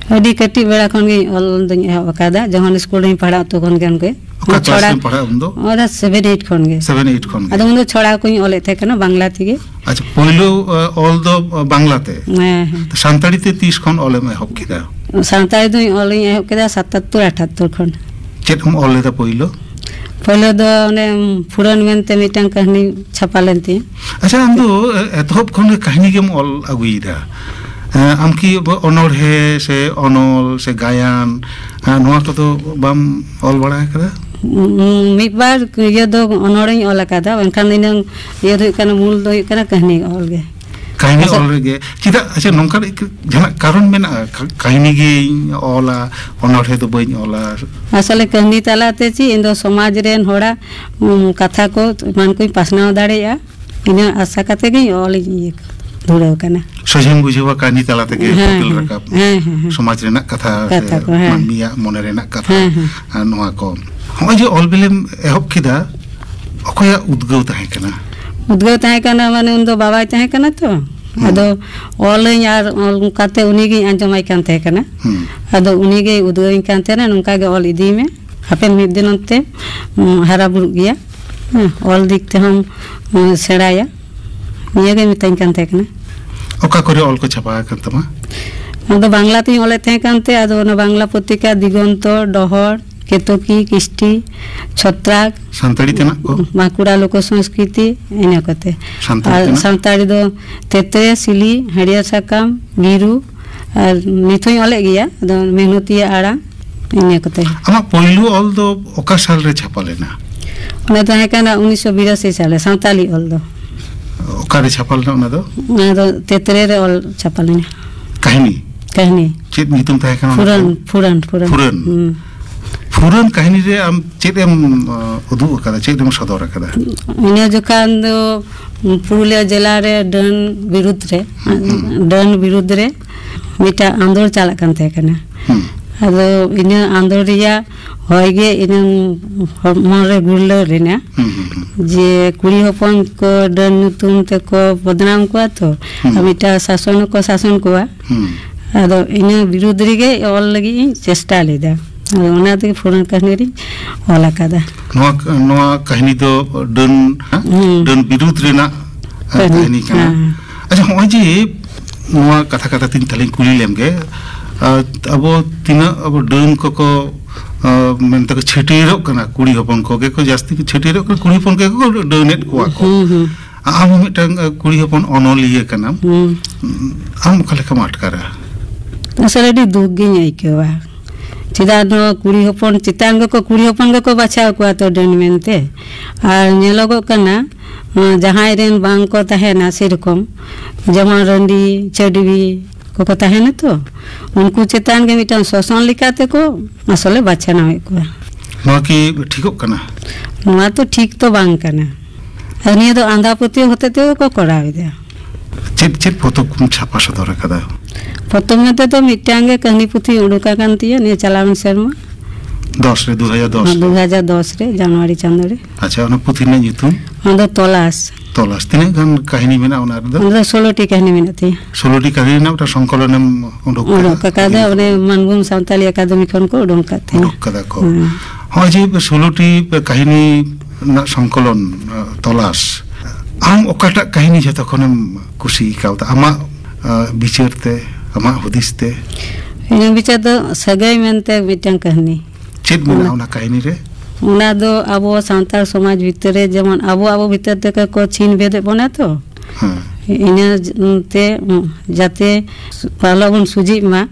ᱟᱹᱰᱤ ᱠᱟᱹᱴᱤᱡ ᱵᱮᱲᱟ ᱠᱷᱚᱱ ᱜᱮ ᱚᱞ ᱫᱚᱧ ᱮᱦᱚᱵ ᱟᱠᱟᱫᱟ, ᱡᱚᱠᱷᱚᱱ ᱥᱠᱩᱞ ᱨᱤᱧ ᱯᱟᱲᱦᱟᱜ ᱛᱚᱠᱷᱚᱱ ᱜᱮ ᱚᱱᱠᱟ᱾ ᱚᱠᱟ ᱠᱞᱟᱥ ᱪᱷᱚᱲᱟ ᱨᱮᱢ ᱯᱟᱲᱦᱟᱜᱼᱟ ᱩᱱᱫᱚ? ᱚᱱᱟ ᱥᱮᱵᱷᱮᱱ ᱮᱭᱤᱴ ᱠᱷᱚᱱ ᱜᱮ᱾ ᱥᱮᱵᱷᱮᱱ ᱮᱭᱤᱴ ᱠᱷᱚᱱ ᱜᱮ? ᱟᱫᱚ ᱩᱱᱫᱚ ᱪᱷᱚᱲᱟ ᱠᱚᱧ ᱚᱞᱮᱫ ᱛᱟᱦᱮᱸ ᱠᱟᱱᱟ ᱵᱟᱝᱞᱟ ᱛᱮᱜᱮ᱾ ᱟᱪᱪᱷᱟ, ᱯᱳᱭᱞᱳ, ᱟ, ᱚᱞ ᱫᱚ, ᱟ, ᱵᱟᱝᱞᱟ ᱛᱮ? ᱦᱮᱸ, ᱦᱮᱸ᱾ ᱥᱟᱱᱛᱟᱲᱤ ᱛᱮ ᱛᱤᱥ ᱠᱷᱚᱱ ᱚᱞᱮᱢ ᱮᱦᱚᱵ ᱠᱮᱫᱟ? ᱥᱟᱱᱛᱟᱲᱤ ᱫᱚᱧ ᱚᱞᱤᱧ ᱮᱦᱚᱵ ᱠᱮᱫᱟ ᱥᱟᱛᱟᱛᱛᱳᱨ ᱟᱴᱟᱛᱛᱳᱨ ᱠᱷᱚᱱ᱾ ᱪᱮᱫ ᱮᱢ ᱚᱞ ᱞᱮᱫᱟ ᱯᱳᱭᱞᱳ? ᱯᱳᱭᱞᱳ ᱫᱚ ᱚᱱᱮ ᱯᱷᱩᱨᱟᱹᱱ ᱢᱮᱱᱛᱮ ᱢᱤᱫᱴᱟᱝ ᱠᱟᱹᱦᱱᱤ ᱪᱷᱟᱯᱟ ᱞᱮᱱ ᱛᱤᱧᱟᱹ᱾ ᱟᱪᱪᱷᱟ, ᱟᱢ ᱫᱚ, ᱮ, ᱮᱛᱚᱦᱚᱵ ᱠᱷᱚᱱ ᱜᱮ ᱠᱟᱹᱦᱱᱤ ᱜᱮᱢ ᱚᱞ ᱟᱹᱜᱩᱭᱮᱫᱟ᱾ ᱮ, ᱟᱢ ᱠᱤ ᱚᱱᱚᱬᱦᱮ ᱥᱮ ᱚᱱᱚᱞ ᱥᱮ ᱜᱟᱭᱟᱱ, ᱮ, ᱱᱚᱣᱟ ᱠᱚᱫᱚ ᱵᱟᱢ ᱚᱞ ᱵᱟᱲᱟ ᱟᱠᱟᱫᱟ? ᱩᱸ, ᱢᱤᱫ ᱵᱟᱨ ᱤᱭᱟᱹ ᱫᱚ ᱚᱱᱚᱬᱦᱮᱧ ᱚᱞ ᱟᱠᱟᱫᱟ, ᱢᱮᱱᱠᱷᱟᱱ ᱤᱱᱟᱹᱝ ᱤᱭᱟᱹ ᱫᱚ ᱦᱩᱭᱩᱜ ᱠᱟᱱᱟ, ᱢᱩᱞ ᱫᱚ ᱦᱩᱭᱩᱜ ᱠᱟᱱᱟ ᱠᱟᱹᱦᱱᱤ ᱚᱞ ᱜᱮ᱾ ᱠᱟᱹᱦᱱᱤ ᱟᱪᱪᱷᱟ᱾ ᱚᱞ ᱨᱮᱜᱮ ᱪᱮᱫᱟᱜ? ᱟᱪᱪᱷᱟ, ᱱᱚᱝᱠᱟ ᱡᱟᱦᱟᱱᱟᱜ ᱠᱟᱨᱚᱱ ᱢᱮᱱᱟᱜᱼᱟ? ᱠᱟ- ᱠᱟᱹᱦᱱᱤ ᱜᱤᱧ ᱚᱞᱟ, ᱚᱱᱚᱬᱦᱮ ᱫᱚ ᱵᱟᱹᱧ ᱚᱞᱟ᱾ ᱟᱥᱚᱞᱮ ᱠᱟᱹᱦᱱᱤ ᱛᱟᱞᱟᱛᱮ ᱪᱮᱫ, ᱤᱧ ᱫᱚ ᱥᱚᱢᱟᱡᱽ ᱨᱮᱱ ᱦᱚᱲᱟᱜ, ᱩᱢ, ᱠᱟᱛᱷᱟ ᱠᱚ ᱮᱢᱟᱱ ᱠᱚᱧ ᱯᱟᱥᱱᱟᱣ ᱫᱟᱲᱮᱭᱟᱜᱼᱟ, ᱤᱱᱟᱹ ᱟᱥᱟ ᱠᱟᱛᱮ ᱜᱤᱧ ᱚᱞ ᱤᱧ ᱤᱭᱟᱹ ᱫᱷᱩᱨᱟᱹᱣ ᱠᱟᱱᱟ᱾ ᱥᱚᱡᱷᱮᱢ ᱵᱩᱡᱷᱟᱹᱣᱟ ᱠᱟᱹᱦᱱᱤ ᱛᱟᱞᱟ ᱛᱮᱜᱮ ᱦᱮᱸ, ᱯᱷᱩᱴᱮᱞ ᱦᱮᱸ, ᱨᱟᱠᱟᱵ᱾ ᱦᱮᱸ, ᱦᱮᱸ, ᱦᱮᱸ᱾ ᱥᱚᱢᱟᱡᱽ ᱨᱮᱱᱟᱜ ᱠᱟᱛᱷᱟ, ᱠᱟᱛᱷᱟ ᱥᱮ ᱠᱚ, ᱦᱮᱸ᱾ ᱢᱟᱹᱱᱢᱤᱭᱟᱜ ᱢᱚᱱᱮ ᱨᱮᱱᱟᱜ ᱠᱟᱛᱷᱟ, ᱦᱮᱸ, ᱦᱮᱸ᱾ ᱟᱨ ᱱᱚᱣᱟ ᱠᱚ᱾ ᱦᱚᱸᱜᱼᱚᱭ ᱡᱮ ᱚᱞ ᱵᱤᱞᱮᱢ ᱮᱦᱚᱵ ᱠᱮᱫᱟ, ᱚᱠᱚᱭᱟᱜ ᱩᱫᱽᱜᱟᱹᱣ ᱛᱟᱦᱮᱸ ᱠᱟᱱᱟ? ᱩᱫᱽᱜᱟᱹᱣ ᱛᱟᱦᱮᱸ ᱠᱟᱱᱟ, ᱢᱟᱱᱮ, ᱩᱱᱫᱚ ᱵᱟᱵᱟᱭ ᱛᱟᱦᱮᱸ ᱠᱟᱱᱟ ᱛᱚ᱾ ᱦᱩᱸ᱾ ᱟᱫᱚ ᱚᱞᱟᱹᱧ ᱟᱨ ᱚᱱᱠᱟᱛᱮ ᱩᱱᱤᱜᱤᱧ ᱟᱸᱡᱚᱢᱟᱭ ᱠᱟᱱ ᱛᱟᱦᱮᱸ ᱠᱟᱱᱟ᱾ ᱦᱩᱸ᱾ ᱟᱫᱚ ᱩᱱᱤᱜᱮᱭ ᱩᱫᱽᱜᱟᱹᱣᱟᱹᱧ ᱠᱟᱱ ᱛᱟᱦᱮᱱᱟ, "ᱱᱚᱝᱠᱟ ᱜᱮ ᱚᱞ ᱤᱫᱤᱭ ᱢᱮ, ᱦᱟᱯᱮᱱ ᱢᱤᱫ ᱫᱤᱱ ᱚᱱᱛᱮ, ᱩᱢ, ᱦᱟᱨᱟ ᱵᱩᱨᱩᱜ ᱜᱮᱭᱟ, ᱦᱮᱸ, ᱚᱞ ᱫᱤᱠ ᱛᱮᱦᱚᱸᱢ, ᱩᱢ, ᱥᱮᱬᱟᱭᱟ", ᱱᱤᱭᱟᱹᱜᱮ ᱢᱤᱛᱟᱹᱧ ᱠᱟᱱ ᱛᱟᱦᱮᱸ ᱠᱟᱱᱟ᱾ ᱚᱠᱟ ᱠᱚᱨᱮ ᱚᱞ ᱠᱚ ᱪᱷᱟᱯᱟ ᱟᱠᱟᱱ ᱛᱟᱢᱟ? ᱟᱫᱚ ᱵᱟᱝᱞᱟ ᱛᱤᱧ ᱚᱞᱮᱫ ᱛᱟᱦᱮᱸ ᱠᱟᱱ ᱛᱮ, ᱟᱫᱚ ᱚᱱᱟ ᱵᱟᱝᱞᱟ ᱯᱚᱛᱨᱤᱠᱟ ᱫᱤᱜᱚᱱᱛᱚ, ᱰᱚᱦᱚᱲ, ᱠᱮᱛᱚᱠᱤ, ᱠᱤᱥᱴᱤ, ᱪᱷᱚᱛᱨᱟᱠ, ᱥᱟᱱᱛᱟᱲᱤ ᱛᱮᱱᱟᱜ ᱠᱚ? ᱵᱟᱸᱠᱩᱲᱟ ᱞᱳᱠᱚ ᱥᱚᱝᱥᱠᱨᱤᱛᱤ, ᱤᱱᱟᱹ ᱠᱚᱛᱮ᱾ ᱥᱟᱱᱛᱟᱲᱤ ᱟᱨ ᱛᱮᱱᱟᱜ? ᱥᱟᱱᱛᱟᱲᱤ ᱫᱚ ᱛᱮᱛᱨᱮ, ᱥᱤᱞᱤ, ᱦᱟᱹᱨᱭᱟᱹᱲ ᱥᱟᱠᱟᱢ, ᱜᱤᱨᱩ, ᱟᱨ ᱱᱤᱛ ᱦᱚᱸᱧ ᱚᱞᱮᱫ ᱜᱮᱭᱟ, ᱟᱫᱚ ᱢᱮᱦᱱᱚᱛᱤᱭᱟᱹ ᱟᱲᱟᱝ, ᱤᱱᱟᱹ ᱠᱚᱛᱮ᱾ ᱟᱢᱟᱜ ᱯᱳᱭᱞᱳ ᱚᱞ ᱫᱚ ᱚᱠᱟ ᱥᱟᱞ ᱨᱮ ᱪᱷᱟᱯᱟ ᱞᱮᱱᱟ? ᱚᱱᱟ ᱛᱟᱦᱮᱸ ᱠᱟᱱᱟ ᱩᱱᱤᱥᱥᱚ ᱵᱤᱨᱟᱥᱤ ᱥᱟᱞᱮ, ᱥᱟᱱᱛᱟᱞᱤ ᱚᱞ ᱫᱚ᱾ ᱚᱠᱟᱨᱮ ᱪᱷᱟᱯᱟ ᱞᱮᱱᱟ ᱚᱱᱟ ᱫᱚ? ᱚᱱᱟ ᱫᱚ ᱛᱮᱛᱨᱮ ᱨᱮ ᱚᱞ ᱪᱷᱟᱯᱟ ᱞᱮᱱᱟ᱾ ᱠᱟᱹᱦᱱᱤ? ᱠᱟᱹᱦᱱᱤ᱾ ᱪᱮᱫ ᱧᱩᱛᱩᱢ ᱛᱟᱦᱮᱸ ᱠᱟᱱᱟ ᱚᱱᱟ? ᱯᱷᱩᱨᱟᱹᱱ, ᱠᱚ? ᱯᱷᱩᱨᱟᱹᱱ, ᱯᱷᱩᱨᱟᱹᱱ᱾ ᱯᱷᱩᱨᱟᱹᱱ᱾ ᱦᱩᱸ᱾ ᱯᱷᱩᱨᱟᱹᱱ ᱠᱟᱹᱦᱱᱤ ᱨᱮ ᱟᱢ ᱪᱮᱫ ᱮᱢ, ᱟᱸ, ᱩᱫᱩᱜ ᱟᱠᱟᱫᱟ, ᱪᱮᱫ ᱮᱢ ᱥᱚᱫᱚᱨ ᱟᱠᱟᱫᱟ? ᱤᱱᱟᱹ ᱡᱚᱠᱷᱟᱱ ᱫᱚ ᱯᱩᱨᱩᱞᱤᱭᱟᱹ ᱡᱮᱞᱟ ᱨᱮ ᱰᱟᱹᱱ ᱵᱤᱨᱩᱫᱽ ᱨᱮ, ᱦᱩᱸ, ᱦᱩᱸ᱾ ᱰᱟᱹᱱ ᱵᱤᱨᱩᱫᱽ ᱨᱮ ᱢᱤᱫᱴᱟᱝ ᱟᱸᱫᱳᱲ ᱪᱟᱞᱟᱜ ᱠᱟᱱ ᱛᱟᱦᱮᱸ ᱠᱟᱱᱟ᱾ ᱦᱩᱸ᱾ ᱟᱫᱚ ᱤᱱᱟᱹ ᱟᱸᱫᱳᱲ ᱨᱮᱭᱟᱜ ᱦᱚᱭ ᱜᱮ ᱤᱱᱟᱹ ᱦᱚᱲᱢᱚ ᱨᱮ ᱜᱩᱨᱞᱟᱹᱣ ᱞᱮᱱᱟ᱾ ᱦᱩᱸ, ᱦᱩᱸ, ᱦᱩᱸ᱾ ᱡᱮ ᱠᱩᱲᱤ ᱦᱚᱯᱚᱱ ᱠᱚ ᱰᱟᱹᱱ ᱧᱩᱛᱩᱢ ᱛᱮᱠᱚ ᱵᱚᱫᱱᱟᱢ ᱠᱚᱣᱟ ᱛᱚ, ᱦᱩᱸ᱾ ᱟᱨ ᱢᱤᱫᱴᱟᱝ ᱥᱟᱥᱚᱱ ᱦᱚᱸᱠᱚ ᱥᱟᱥᱚᱱ ᱠᱚᱣᱟ᱾ ᱦᱩᱸ᱾ ᱟᱫᱚ ᱤᱱᱟᱹ ᱵᱤᱨᱩᱫᱽ ᱨᱮᱜᱮ ᱚᱞ ᱞᱟᱹᱜᱤᱫ ᱤᱧ ᱪᱮᱥᱴᱟ ᱞᱮᱫᱟ᱾ ᱟᱫᱚ ᱚᱱᱟ ᱛᱮᱜᱮ ᱯᱷᱩᱨᱟᱹᱱ ᱠᱟᱹᱦᱱᱤ ᱨᱤᱧ ᱚᱞ ᱟᱠᱟᱫᱟ᱾ ᱱᱚᱣᱟ, ᱱᱚᱣᱟ ᱠᱟᱹᱦᱱᱤ ᱫᱚ ᱰᱟᱹᱱ, ᱦᱩᱸ᱾ ᱰᱟᱹᱱ ᱵᱤᱨᱩᱫᱽ ᱨᱮᱱᱟᱜ, ᱟᱸ, ᱠᱟᱹᱦᱱᱤ᱾ ᱠᱟᱹᱦᱱᱤ ᱠᱟᱱᱟ᱾ ᱦᱮᱸ᱾ ᱟᱪᱪᱷᱟ, ᱦᱚᱸᱜᱼᱚᱭ ᱡᱮ ᱱᱚᱣᱟ ᱠᱟᱛᱷᱟ ᱠᱟᱛᱷᱟ ᱛᱤᱧ ᱛᱟᱦᱞᱮᱧ ᱠᱩᱞᱤ ᱞᱮᱢ ᱜᱮ, ᱟᱸ, ᱟᱵᱚ ᱛᱤᱱᱟᱹᱜ ᱟᱵᱚ ᱰᱟᱹᱱ ᱠᱚᱠᱚ, ᱟᱸ, ᱢᱮᱱᱛᱮ ᱠᱚ ᱪᱷᱟᱹᱴᱭᱟᱹᱨᱚᱜ ᱠᱟᱱᱟ, ᱠᱩᱲᱤ ᱦᱚᱯᱚᱱ ᱠᱚᱜᱮ ᱠᱚ ᱡᱟᱹᱥᱛᱤ ᱠᱚ ᱪᱷᱟᱹᱴᱭᱟᱹᱨᱚᱜ ᱠᱟᱱᱟ, ᱠᱩᱲᱤ ᱦᱚᱯᱚᱱ ᱠᱚᱜᱮ ᱠᱚ ᱰᱟᱹᱱᱮᱫ ᱠᱚᱣᱟ ᱠᱚ᱾ ᱦᱩᱸ, ᱦᱩᱸ᱾ ᱟᱢ ᱦᱚᱸ ᱢᱤᱫᱴᱟᱝ, ᱟᱸ, ᱠᱩᱲᱤ ᱦᱚᱯᱚᱱ ᱚᱱᱚᱞᱤᱭᱟᱹ ᱠᱟᱱᱟᱢ᱾ ᱦᱩᱸ᱾ ᱟᱢ ᱚᱠᱟ ᱞᱮᱠᱟᱢ ᱟᱴᱠᱟᱨᱟ? ᱟᱥᱚᱞᱮ ᱟᱹᱰᱤ ᱫᱩᱠ ᱜᱤᱧ ᱟᱹᱭᱠᱟᱹᱣᱟ᱾ ᱪᱮᱫᱟᱜ ᱱᱚᱣᱟ ᱠᱩᱲᱤ ᱦᱚᱯᱚᱱ ᱪᱮᱛᱟᱱ ᱜᱮᱠᱚ, ᱠᱩᱲᱤ ᱦᱚᱯᱚᱱ ᱜᱮᱠᱚ ᱵᱟᱪᱷᱟᱣ ᱠᱚᱣᱟ ᱛᱚ ᱰᱟᱹᱱ ᱢᱮᱱᱛᱮ᱾ ᱟᱨ ᱧᱮᱞᱚᱜᱚᱜ ᱠᱟᱱᱟ, ᱡᱟᱦᱟᱸᱭ ᱨᱮᱱ ᱵᱟᱝ ᱠᱚ ᱛᱟᱦᱮᱱᱟ ᱥᱮᱨᱚᱠᱚᱢ, ᱡᱮᱢᱚᱱ ᱨᱟᱺᱰᱤ ᱪᱷᱟᱹᱰᱣᱤ ᱠᱚᱠᱚ ᱛᱟᱦᱮᱱᱟ ᱛᱚ, ᱩᱱᱠᱩ ᱪᱮᱛᱟᱱ ᱜᱮ ᱢᱤᱫᱴᱟᱝ ᱥᱟᱥᱚᱱ ᱞᱮᱠᱟᱛᱮ ᱠᱚ ᱟᱥᱚᱞᱮ ᱵᱟᱪᱷᱱᱟᱣᱮᱫ ᱠᱚᱣᱟ᱾ ᱱᱚᱣᱟ ᱠᱤ ᱴᱷᱤᱠᱚᱜ ᱠᱟᱱᱟ? ᱱᱚᱣᱟ ᱛᱚ ᱴᱷᱤᱠ ᱛᱚ ᱵᱟᱝ ᱠᱟᱱᱟ᱾ ᱟᱨ ᱱᱤᱭᱟᱹ ᱫᱚ ᱟᱸᱫᱷᱟ ᱯᱟᱹᱛᱭᱟᱹᱣ ᱦᱚᱛᱮ ᱛᱮᱜᱮ ᱠᱚ ᱠᱚᱨᱟᱣ ᱮᱫᱟ᱾ ᱪᱮᱫ ᱪᱮᱫ ᱯᱚᱛᱚᱵ ᱠᱚᱢ ᱪᱷᱟᱯᱟ ᱥᱚᱫᱚᱨ ᱟᱠᱟᱫᱟ? ᱯᱚᱛᱚᱵ ᱢᱮᱱᱛᱮ ᱫᱚ ᱢᱤᱫᱴᱟᱝ ᱜᱮ ᱠᱟᱹᱦᱱᱤ ᱯᱩᱛᱷᱤ ᱩᱰᱩᱠ ᱟᱠᱟᱱ ᱛᱤᱧᱟᱹ ᱱᱤᱭᱟᱹ ᱪᱟᱞᱟᱣᱮᱱ ᱥᱮᱨᱢᱟ᱾ ᱫᱚᱥ ᱨᱮ, ᱫᱩ ᱦᱟᱡᱟᱨ ᱫᱚᱥ ᱨᱮ? ᱫᱩ ᱦᱟᱡᱟᱨ ᱫᱚᱥ ᱨᱮ, ᱡᱟᱱᱩᱣᱟᱨᱤ ᱪᱟᱸᱫᱳ ᱨᱮ᱾ ᱟᱪᱪᱷᱟ, ᱚᱱᱟ ᱯᱩᱛᱷᱤ ᱨᱮᱱᱟᱜ ᱧᱩᱛᱩᱢ? ᱚᱱᱟ ᱫᱚ ᱛᱚᱞᱟᱥ᱾ ᱛᱚᱞᱟᱥ᱾ ᱛᱤᱱᱟᱹᱜ ᱜᱟᱱ ᱠᱟᱹᱦᱱᱤ ᱢᱮᱱᱟᱜᱼᱟ ᱚᱱᱟ ᱨᱮᱫᱚ? ᱚᱱᱟ ᱫᱚ ᱥᱳᱞᱳ ᱴᱤ ᱠᱟᱹᱦᱱᱤ ᱢᱮᱱᱟᱜ ᱛᱤᱧᱟᱹ᱾ ᱥᱳᱞᱳ ᱴᱤ ᱠᱟᱹᱦᱱᱤ ᱨᱮᱱᱟᱜ ᱢᱤᱫᱴᱟᱝ ᱥᱚᱝᱠᱚᱞᱚᱱᱮᱢ ᱩᱰᱩᱠ ᱩᱰᱩᱠ ᱠᱟᱫᱟ? ᱟᱠᱟᱫᱟ, ᱚᱱᱮ ᱢᱟᱱᱵᱷᱩᱢ ᱥᱟᱱᱛᱟᱲᱤ ᱟᱠᱟᱫᱮᱢᱤ ᱠᱷᱚᱱ ᱠᱚ ᱩᱰᱩᱠ ᱟᱠᱟᱫ ᱛᱤᱧᱟᱹ᱾ ᱩᱰᱩᱠ ᱠᱟᱫᱟ ᱠᱚ᱾ ᱦᱮᱸ᱾ ᱦᱚᱸᱜᱼᱚᱭ ᱡᱮ ᱥᱳᱞᱳ ᱴᱤ ᱠᱟᱹᱦᱱᱤ ᱨᱮᱱᱟᱜ ᱥᱚᱝᱠᱚᱞᱚᱱ, ᱟᱸ, ᱛᱚᱞᱟᱥ, ᱟᱢ ᱚᱠᱟᱴᱟᱜ ᱠᱟᱹᱦᱱᱤ ᱡᱷᱚᱛᱚ ᱠᱷᱚᱱᱮᱢ ᱠᱩᱥᱤ ᱠᱟᱣᱫᱟ ᱟᱢᱟᱜ, ᱟᱸ, ᱵᱤᱪᱟᱹᱨ ᱛᱮ, ᱟᱢᱟᱜ ᱦᱩᱫᱤᱥ ᱛᱮ? ᱤᱧᱟᱹᱜ ᱵᱤᱪᱟᱹᱨ ᱫᱚ ᱥᱟᱹᱜᱟᱹᱭ ᱢᱮᱱᱛᱮ ᱢᱤᱫᱴᱟᱝ ᱠᱟᱹᱦᱱᱤ᱾ ᱪᱮᱫ ᱢᱮᱱᱟᱜᱼᱟ ᱚᱱᱟ ᱚᱱᱟ ᱠᱟᱹᱦᱱᱤ ᱨᱮ? ᱚᱱᱟ ᱫᱚ ᱟᱵᱚ ᱥᱟᱱᱛᱟᱲ ᱥᱚᱢᱟᱡᱽ ᱵᱷᱤᱛᱨᱤ ᱨᱮ ᱡᱮᱢᱚᱱ ᱟᱵᱚ, ᱟᱵᱚ ᱵᱷᱤᱛᱟᱹᱨ ᱛᱮᱜᱮ ᱠᱚ ᱪᱷᱤᱱ ᱵᱷᱮᱫᱮᱫ ᱵᱚᱱᱟ ᱛᱚ᱾ ᱦᱮᱸ᱾ ᱤᱱᱟᱹ ᱛᱮ ᱡᱟᱛᱮ ᱟᱞᱚ ᱵᱚᱱ ᱥᱚᱡᱷᱮᱜ ᱢᱟ,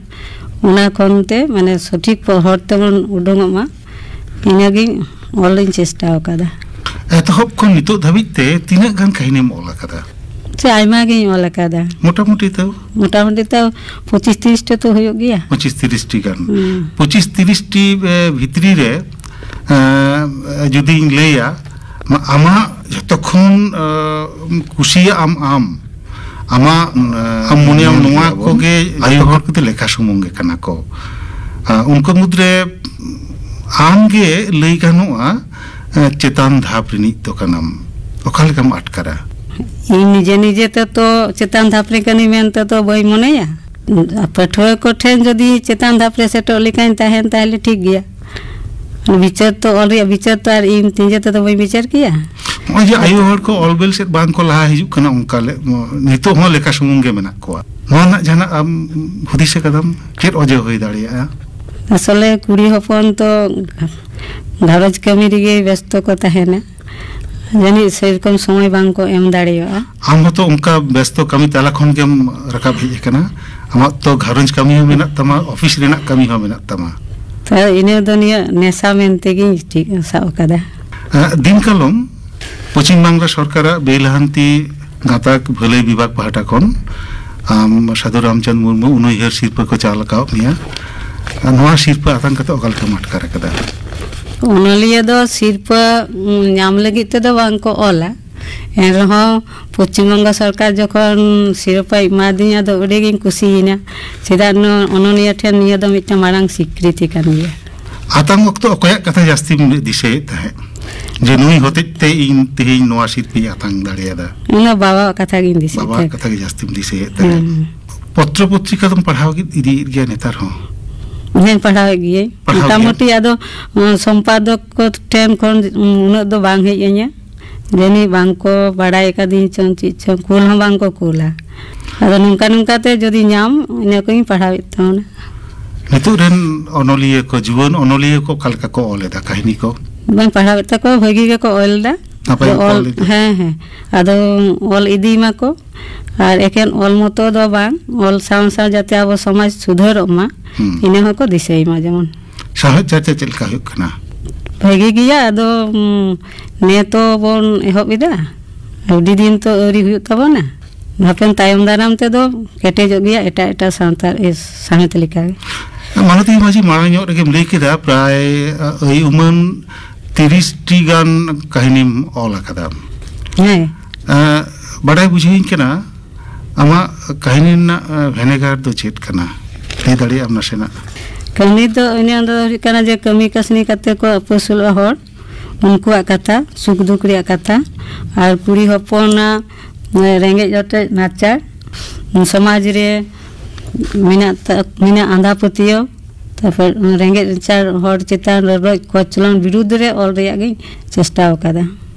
ᱚᱱᱟ ᱠᱷᱚᱱ ᱛᱮ ᱢᱟᱱᱮ ᱥᱚᱴᱷᱤᱠ ᱦᱚᱨ ᱛᱮᱵᱚᱱ ᱩᱰᱩᱝᱚᱜ ᱢᱟ, ᱤᱱᱟᱹᱜᱤᱧ ᱚᱞ ᱤᱧ ᱪᱮᱥᱴᱟ ᱟᱠᱟᱫᱟ᱾ ᱮᱛᱚᱦᱚᱵ ᱠᱷᱚᱱ ᱱᱤᱛᱚᱜ ᱫᱷᱟᱹᱵᱤᱡ ᱛᱮ ᱛᱤᱱᱟᱹᱜ ᱜᱟᱱ ᱠᱟᱹᱦᱱᱤᱢ ᱚᱞ ᱟᱠᱟᱫᱟ? ᱥᱮ ᱟᱭᱢᱟ ᱜᱤᱧ ᱚᱞ ᱟᱠᱟᱫᱟ᱾ ᱢᱚᱴᱟᱢᱩᱴᱤ ᱛᱟᱣ? ᱢᱚᱴᱟᱢᱩᱴᱤ ᱛᱟᱣ ᱯᱚᱸᱪᱤᱥ ᱛᱤᱨᱤᱥ ᱴᱟ ᱛᱚ ᱦᱩᱭᱩᱜ ᱜᱮᱭᱟ᱾ ᱯᱚᱸᱪᱤᱥ ᱛᱤᱨᱤᱥ ᱴᱤ ᱜᱟᱱ᱾ ᱦᱩᱸ᱾ ᱯᱚᱸᱪᱤᱥ ᱛᱤᱨᱤᱥ ᱴᱤ, ᱮ, ᱵᱷᱤᱛᱨᱤ ᱨᱮ, ᱮ, ᱡᱩᱫᱤᱧ ᱞᱟᱹᱭᱟ, ᱢᱟ-, ᱟᱢᱟᱜ ᱡᱷᱚᱛᱚ ᱠᱷᱚᱱ, ᱮ, ᱠᱩᱥᱤᱭᱟᱜ ᱟᱢ ᱟᱢ, ᱟᱢᱟᱜ, ᱮ, ᱟᱢ ᱢᱚᱱᱮᱭᱟᱢ ᱢᱚᱱᱮ ᱱᱚᱣᱟ ᱜᱮᱭᱟᱵᱚᱱ᱾ ᱠᱚᱜᱮ ᱟᱭᱳ ᱦᱚᱲ ᱠᱚᱫᱚ ᱞᱮᱠᱷᱟ ᱥᱩᱢᱩᱝ ᱜᱮ ᱠᱟᱱᱟ ᱠᱚ᱾ ᱟ, ᱩᱱᱠᱩ ᱢᱩᱫᱽᱨᱮ ᱟᱢ ᱜᱮ ᱞᱟᱹᱭ ᱜᱟᱱᱚᱜᱼᱟ, ᱮ, ᱪᱮᱛᱟᱱ ᱫᱷᱟᱯ ᱨᱤᱱᱤᱡ ᱫᱚ ᱠᱟᱱᱟᱢ᱾ ᱚᱠᱟ ᱞᱮᱠᱟᱢ ᱟᱴᱠᱟᱨᱟ? ᱤᱧ ᱱᱤᱡᱮ ᱱᱤᱡᱮ ᱛᱮ ᱛᱚ ᱪᱮᱛᱟᱱ ᱫᱷᱟᱯ ᱨᱮ ᱠᱟᱹᱱᱟᱹᱧ ᱢᱮᱱᱛᱮ ᱫᱚ ᱵᱟᱹᱧ ᱢᱚᱱᱮᱭᱟ᱾ ᱯᱟᱹᱴᱷᱩᱣᱟᱹ ᱠᱚᱴᱷᱮᱱ ᱡᱩᱫᱤ ᱪᱮᱛᱟᱱ ᱫᱷᱟᱯ ᱨᱮ ᱥᱮᱴᱮᱨᱚᱜ ᱞᱮᱠᱟᱧ ᱛᱟᱦᱮᱱ, ᱛᱟᱦᱞᱮ ᱴᱷᱤᱠ ᱜᱮᱭᱟ᱾ ᱵᱤᱪᱟᱹᱨ ᱛᱚ, ᱚᱞ ᱨᱮᱭᱟᱜ ᱵᱤᱪᱟᱹᱨ ᱛᱚ ᱟᱨ ᱤᱧ ᱱᱤᱡᱮ ᱛᱮᱫᱚ ᱵᱟᱹᱧ ᱵᱤᱪᱟᱹᱨ ᱠᱮᱭᱟ᱾ ᱱᱚᱜᱼᱚᱭ ᱡᱮ ᱟᱭᱳ ᱦᱚᱲ ᱠᱚ ᱚᱞ ᱵᱮᱞ ᱥᱮᱫ ᱵᱟᱝ ᱠᱚ ᱞᱟᱦᱟ ᱦᱤᱡᱩᱜ ᱠᱟᱱᱟ, ᱚᱱᱠᱟ ᱞᱮ-, ᱱᱤᱛᱚᱜ ᱦᱚᱸ ᱞᱮᱠᱷᱟ ᱥᱩᱢᱩᱝ ᱜᱮ ᱢᱮᱱᱟᱜ ᱠᱚᱣᱟ, ᱱᱚᱣᱟ ᱨᱮᱱᱟᱜ ᱡᱟᱦᱟᱱᱟᱜ ᱟᱢ ᱦᱩᱫᱤᱥ ᱟᱠᱟᱫᱟᱢ? ᱪᱮᱫ ᱚᱡᱮ ᱦᱩᱭ ᱫᱟᱲᱮᱭᱟᱜᱼᱟ? ᱟᱥᱚᱞᱮ ᱠᱩᱲᱤ ᱦᱚᱯᱚᱱ ᱛᱚ ᱜᱷᱟᱨᱚᱸᱡᱽ ᱠᱟᱹᱢᱤ ᱨᱮᱜᱮ ᱵᱮᱥᱛᱚ ᱠᱚ ᱛᱟᱦᱮᱱᱟ᱾ ᱡᱟᱹᱱᱤᱡ ᱥᱮᱨᱚᱠᱚᱢ ᱥᱚᱢᱚᱭ ᱵᱟᱝ ᱠᱚ ᱮᱢ ᱫᱟᱲᱮᱭᱟᱜᱼᱟ᱾ ᱟᱢ ᱦᱚᱸᱛᱚ ᱚᱱᱠᱟ ᱵᱮᱥᱛᱚ ᱠᱟᱹᱢᱤ ᱛᱟᱞᱟ ᱠᱷᱚᱱ ᱜᱮᱢ ᱨᱟᱠᱟᱵ ᱦᱮᱡ ᱟᱠᱟᱱᱟ᱾ ᱟᱢᱟᱜ ᱛᱚ ᱜᱷᱟᱨᱚᱸᱡᱽ ᱠᱟᱹᱢᱤ ᱦᱚᱸ ᱢᱮᱱᱟᱜ ᱛᱟᱢᱟ, ᱚᱯᱷᱤᱥ ᱨᱮᱱᱟᱜ ᱠᱟᱹᱢᱤ ᱦᱚᱸ ᱢᱮᱱᱟᱜ ᱛᱟᱢᱟ᱾ ᱟᱨ ᱤᱱᱟᱹ ᱫᱚ ᱱᱤᱭᱟᱹ ᱱᱮᱥᱟ ᱢᱮᱱᱛᱮᱜᱤᱧ ᱴᱷᱤᱠ ᱥᱟᱵ ᱟᱠᱟᱫᱟ᱾ ᱟᱜ, ᱫᱤᱱ ᱠᱟᱞᱚᱢ ᱯᱚᱪᱷᱤᱢ ᱵᱟᱝᱞᱟ ᱥᱚᱨᱠᱟᱨᱟᱜ ᱵᱮᱞᱟᱦᱟᱱᱛᱤ ᱜᱟᱛᱟᱠ ᱵᱷᱟᱹᱞᱟᱹᱭ ᱵᱤᱵᱷᱟᱜᱽ ᱯᱟᱦᱴᱟ ᱠᱷᱚᱱ ᱟᱢ ᱥᱟᱹᱫᱷᱩ ᱨᱟᱢᱪᱟᱸᱫᱽ ᱢᱩᱨᱢᱩ ᱩᱱᱩᱭᱦᱟᱹᱨ ᱥᱤᱨᱯᱟᱹ ᱠᱚ ᱪᱟᱞ ᱟᱠᱟᱫ ᱢᱮᱭᱟ᱾ ᱟᱨ ᱱᱚᱣᱟ ᱥᱤᱨᱯᱟᱹ ᱟᱛᱟᱝ ᱠᱟᱛᱮ ᱚᱠᱟ ᱞᱮᱠᱟᱢ ᱟᱴᱠᱟᱨ ᱟᱠᱟᱫᱟ? ᱚᱱᱚᱞᱤᱭᱟᱹ ᱫᱚ ᱥᱤᱨᱯᱟᱹ, ᱩᱸ, ᱧᱟᱢ ᱞᱟᱹᱜᱤᱫ ᱛᱮᱫᱚ ᱵᱟᱝ ᱠᱚ ᱚᱞᱟ, ᱮᱱ ᱨᱮᱦᱚᱸ ᱯᱚᱪᱷᱤᱢ ᱵᱚᱝᱜᱚ ᱥᱚᱨᱠᱟᱨ ᱡᱚᱠᱷᱚᱱ ᱥᱤᱨᱯᱟᱹᱭ ᱮᱢᱟᱫᱤᱧᱟ, ᱟᱫᱚ ᱟᱹᱰᱤ ᱜᱤᱧ ᱠᱩᱥᱤᱭᱮᱱᱟ᱾ ᱪᱮᱫᱟᱜ, ᱱᱚ-, ᱚᱱᱚᱞᱤᱭᱟᱹ ᱴᱷᱮᱱ ᱱᱤᱭᱟᱹ ᱫᱚ ᱢᱤᱫᱴᱟᱝ ᱢᱟᱨᱟᱝ ᱥᱤᱠᱨᱤᱛᱤ ᱠᱟᱱ ᱜᱮᱭᱟ᱾ ᱟᱛᱟᱝ ᱚᱠᱛᱚ ᱚᱠᱚᱭᱟᱜ ᱠᱟᱛᱷᱟ ᱡᱟᱹᱥᱛᱤᱢ ᱫᱤᱥᱟᱹᱭᱮᱫ ᱛᱟᱦᱮᱸᱫ, ᱡᱮ ᱱᱩᱭ ᱦᱚᱛᱮᱡ ᱛᱮ ᱤᱧ ᱛᱮᱦᱮᱧ ᱱᱚᱣᱟ ᱥᱤᱨᱯᱟᱹᱧ ᱟᱛᱟᱝ ᱫᱟᱲᱮᱭᱟᱫᱟ? ᱤᱧ ᱫᱚ ᱵᱟᱵᱟᱣᱟᱜ ᱠᱟᱛᱷᱟ ᱜᱤᱧ ᱫᱤᱥᱟᱹᱭᱮᱫ ᱵᱟᱵᱟᱣᱟᱜ ᱛᱟᱦᱮᱸᱫ᱾ ᱠᱟᱛᱷᱟ ᱜᱮ ᱡᱟᱹᱥᱛᱤᱢ ᱫᱤᱥᱟᱹᱭᱮᱫ ᱛᱟᱦᱮᱸᱫ᱾ ᱦᱮᱸ᱾ ᱯᱚᱛᱨᱚ ᱯᱚᱛᱨᱤᱠᱟ ᱫᱚᱢ ᱯᱟᱲᱦᱟᱣ ᱤᱫᱤᱭᱮᱫ ᱜᱮᱭᱟ ᱱᱮᱛᱟᱨ ᱦᱚᱸ? ᱦᱮᱸ, ᱯᱟᱲᱦᱟᱣᱮᱫ ᱜᱤᱭᱟᱹᱧ᱾ ᱯᱟᱲᱦᱟᱣ ᱜᱮᱭᱟ? ᱢᱚᱴᱟᱢᱩᱴᱤ ᱟᱫᱚ, ᱩᱸ, ᱥᱚᱢᱯᱟᱫᱚᱠ ᱠᱚ ᱴᱷᱮᱱ ᱠᱷᱚᱱ, ᱩᱸ, ᱩᱱᱟᱹᱜ ᱫᱚ ᱵᱟᱝ ᱦᱮᱡ ᱟᱹᱧᱟ᱾ ᱡᱟᱹᱱᱤᱡ ᱵᱟᱝ ᱠᱚ ᱵᱟᱲᱟᱭ ᱟᱠᱟᱫᱤᱧ ᱪᱚᱝ ᱪᱮᱫ ᱪᱚᱝ, ᱠᱩᱞ ᱦᱚᱸ ᱵᱟᱝ ᱠᱚ ᱠᱩᱞᱟ᱾ ᱟᱫᱚ ᱱᱚᱝᱠᱟ ᱱᱚᱝᱠᱟ ᱛᱮ ᱡᱩᱫᱤ ᱧᱟᱢ, ᱤᱱᱟᱹ ᱠᱚᱧ ᱯᱟᱲᱦᱟᱣᱮᱫ ᱛᱟᱵᱚᱱᱟ᱾ ᱱᱤᱛᱚᱜ ᱨᱮᱱ ᱚᱱᱚᱞᱤᱭᱟᱹ ᱠᱚ, ᱡᱩᱣᱟᱹᱱ ᱚᱱᱚᱞᱤᱭᱟᱹ ᱠᱚ ᱚᱠᱟ ᱞᱮᱠᱟ ᱠᱚ ᱚᱞ ᱮᱫᱟ ᱠᱟᱹᱦᱱᱤ ᱠᱚ? ᱵᱟᱹᱧ ᱯᱟᱲᱦᱟᱣᱮᱫ ᱛᱟᱠᱚᱣᱟ, ᱵᱷᱟᱹᱜᱤ ᱜᱮᱠᱚ ᱚᱞ ᱮᱫᱟ᱾ ᱱᱟᱯᱟᱭ ᱟᱫᱚ ᱜᱮᱠᱚ ᱚᱞ, ᱚᱞ ᱮᱫᱟ᱾ ᱦᱮᱸ, ᱦᱮᱸ᱾ ᱟᱫᱚ ᱚᱞ ᱤᱫᱤ ᱢᱟᱠᱚ᱾ ᱟᱨ ᱮᱠᱮᱱ ᱚᱞ ᱢᱚᱛᱚ ᱫᱚ ᱵᱟᱝ, ᱚᱞ ᱥᱟᱶ ᱥᱟᱶ ᱡᱟᱛᱮ ᱟᱵᱚ ᱥᱚᱢᱟᱡᱽ ᱥᱩᱫᱷᱟᱹᱨᱚᱜ ᱢᱟ, ᱦᱩᱸ᱾ ᱤᱱᱟᱹ ᱦᱚᱸᱠᱚ ᱫᱤᱥᱟᱹᱭ ᱢᱟ ᱡᱮᱢᱚᱱ᱾ ᱥᱟᱶᱦᱮᱫ ᱪᱟᱨᱪᱟ ᱪᱮᱫ ᱞᱮᱠᱟ ᱦᱩᱭᱩᱜ ᱠᱟᱱᱟ? ᱵᱷᱟᱹᱜᱤ ᱜᱮᱭᱟ, ᱟᱫᱚ, ᱩᱸ, ᱱᱮ ᱛᱚ ᱵᱚᱱ ᱮᱦᱚᱵ ᱮᱫᱟ, ᱟᱹᱰᱤ ᱫᱤᱱ ᱛᱚ ᱟᱹᱣᱨᱤ ᱦᱩᱭᱩᱜ ᱛᱟᱵᱚᱱᱟ᱾ ᱦᱟᱯᱮᱱ ᱛᱟᱭᱚᱢ ᱫᱟᱨᱟᱢ ᱛᱮᱫᱚ ᱠᱮᱴᱮᱡᱚᱜ ᱜᱮᱭᱟ ᱮᱴᱟᱜ ᱮᱴᱟᱜ ᱥᱟᱶᱛᱟ, ᱮ, ᱥᱟᱶᱦᱮᱫ ᱞᱮᱠᱟᱜᱮ᱾ ᱢᱟᱞᱚᱛᱤ ᱢᱟᱹᱡᱷᱤ, ᱢᱟᱲᱟᱝ ᱧᱚᱜ ᱨᱮᱜᱮᱢ ᱞᱟᱹᱭ ᱠᱮᱫᱟ, ᱯᱨᱟᱭ, ᱟ, ᱟᱹᱭ ᱩᱢᱟᱹᱱ ᱛᱤᱨᱤᱥ ᱴᱤ ᱜᱟᱱ ᱠᱟᱹᱦᱱᱤᱢ ᱚᱞ ᱟᱠᱟᱫᱟ᱾ ᱦᱮᱸ᱾ ᱟ, ᱵᱟᱰᱟᱭ ᱵᱩᱡᱷᱟᱹᱣᱤᱧ ᱠᱟᱱᱟ, ᱟᱢᱟᱜ ᱠᱟᱹᱦᱱᱤ ᱨᱮᱱᱟᱜ, ᱟ, ᱵᱷᱮᱱᱮᱜᱟᱨ ᱫᱚ ᱪᱮᱫ ᱠᱟᱱᱟ? ᱞᱟᱹᱭ ᱫᱟᱲᱮᱭᱟᱜ ᱟᱢ ᱱᱟᱥᱮᱱᱟᱜ? ᱠᱟᱹᱦᱱᱤ ᱫᱚ ᱤᱧᱟᱹᱜ ᱫᱚ ᱦᱩᱭᱩᱜ ᱠᱟᱱᱟ ᱡᱮ ᱠᱟᱹᱢᱤ ᱠᱟᱹᱥᱱᱤ ᱠᱟᱛᱮ ᱠᱚ ᱟᱹᱯᱟᱹᱥᱩᱞᱚᱜᱼᱟ ᱦᱚᱲ, ᱩᱱᱠᱩᱣᱟᱜ ᱠᱟᱛᱷᱟ, ᱥᱩᱠ ᱫᱩᱠ ᱨᱮᱭᱟᱜ ᱠᱟᱛᱷᱟ, ᱟᱨ ᱠᱩᱲᱤ ᱦᱚᱯᱚᱱᱟᱜ, ᱮ, ᱨᱮᱸᱜᱮᱡ ᱚᱴᱮᱡ ᱱᱟᱪᱟᱨ, ᱥᱚᱢᱟᱡᱽ ᱨᱮ ᱢᱮᱱᱟᱜ ᱛᱟ-, ᱢᱮᱱᱟᱜ ᱟᱸᱫᱷᱟ ᱯᱟᱹᱛᱭᱟᱹᱣ, ᱛᱟᱨᱯᱚᱨ ᱨᱮᱸᱜᱮᱡ ᱱᱟᱪᱟᱨ ᱦᱚᱲ ᱪᱮᱛᱟᱱ ᱨᱚᱰᱚᱡ ᱠᱚᱪᱞᱚᱱ ᱵᱤᱨᱩᱫᱽ ᱨᱮ ᱚᱞ ᱨᱮᱭᱟᱜ ᱜᱤᱧ ᱪᱮᱥᱴᱟ ᱟᱠᱟᱫᱟ᱾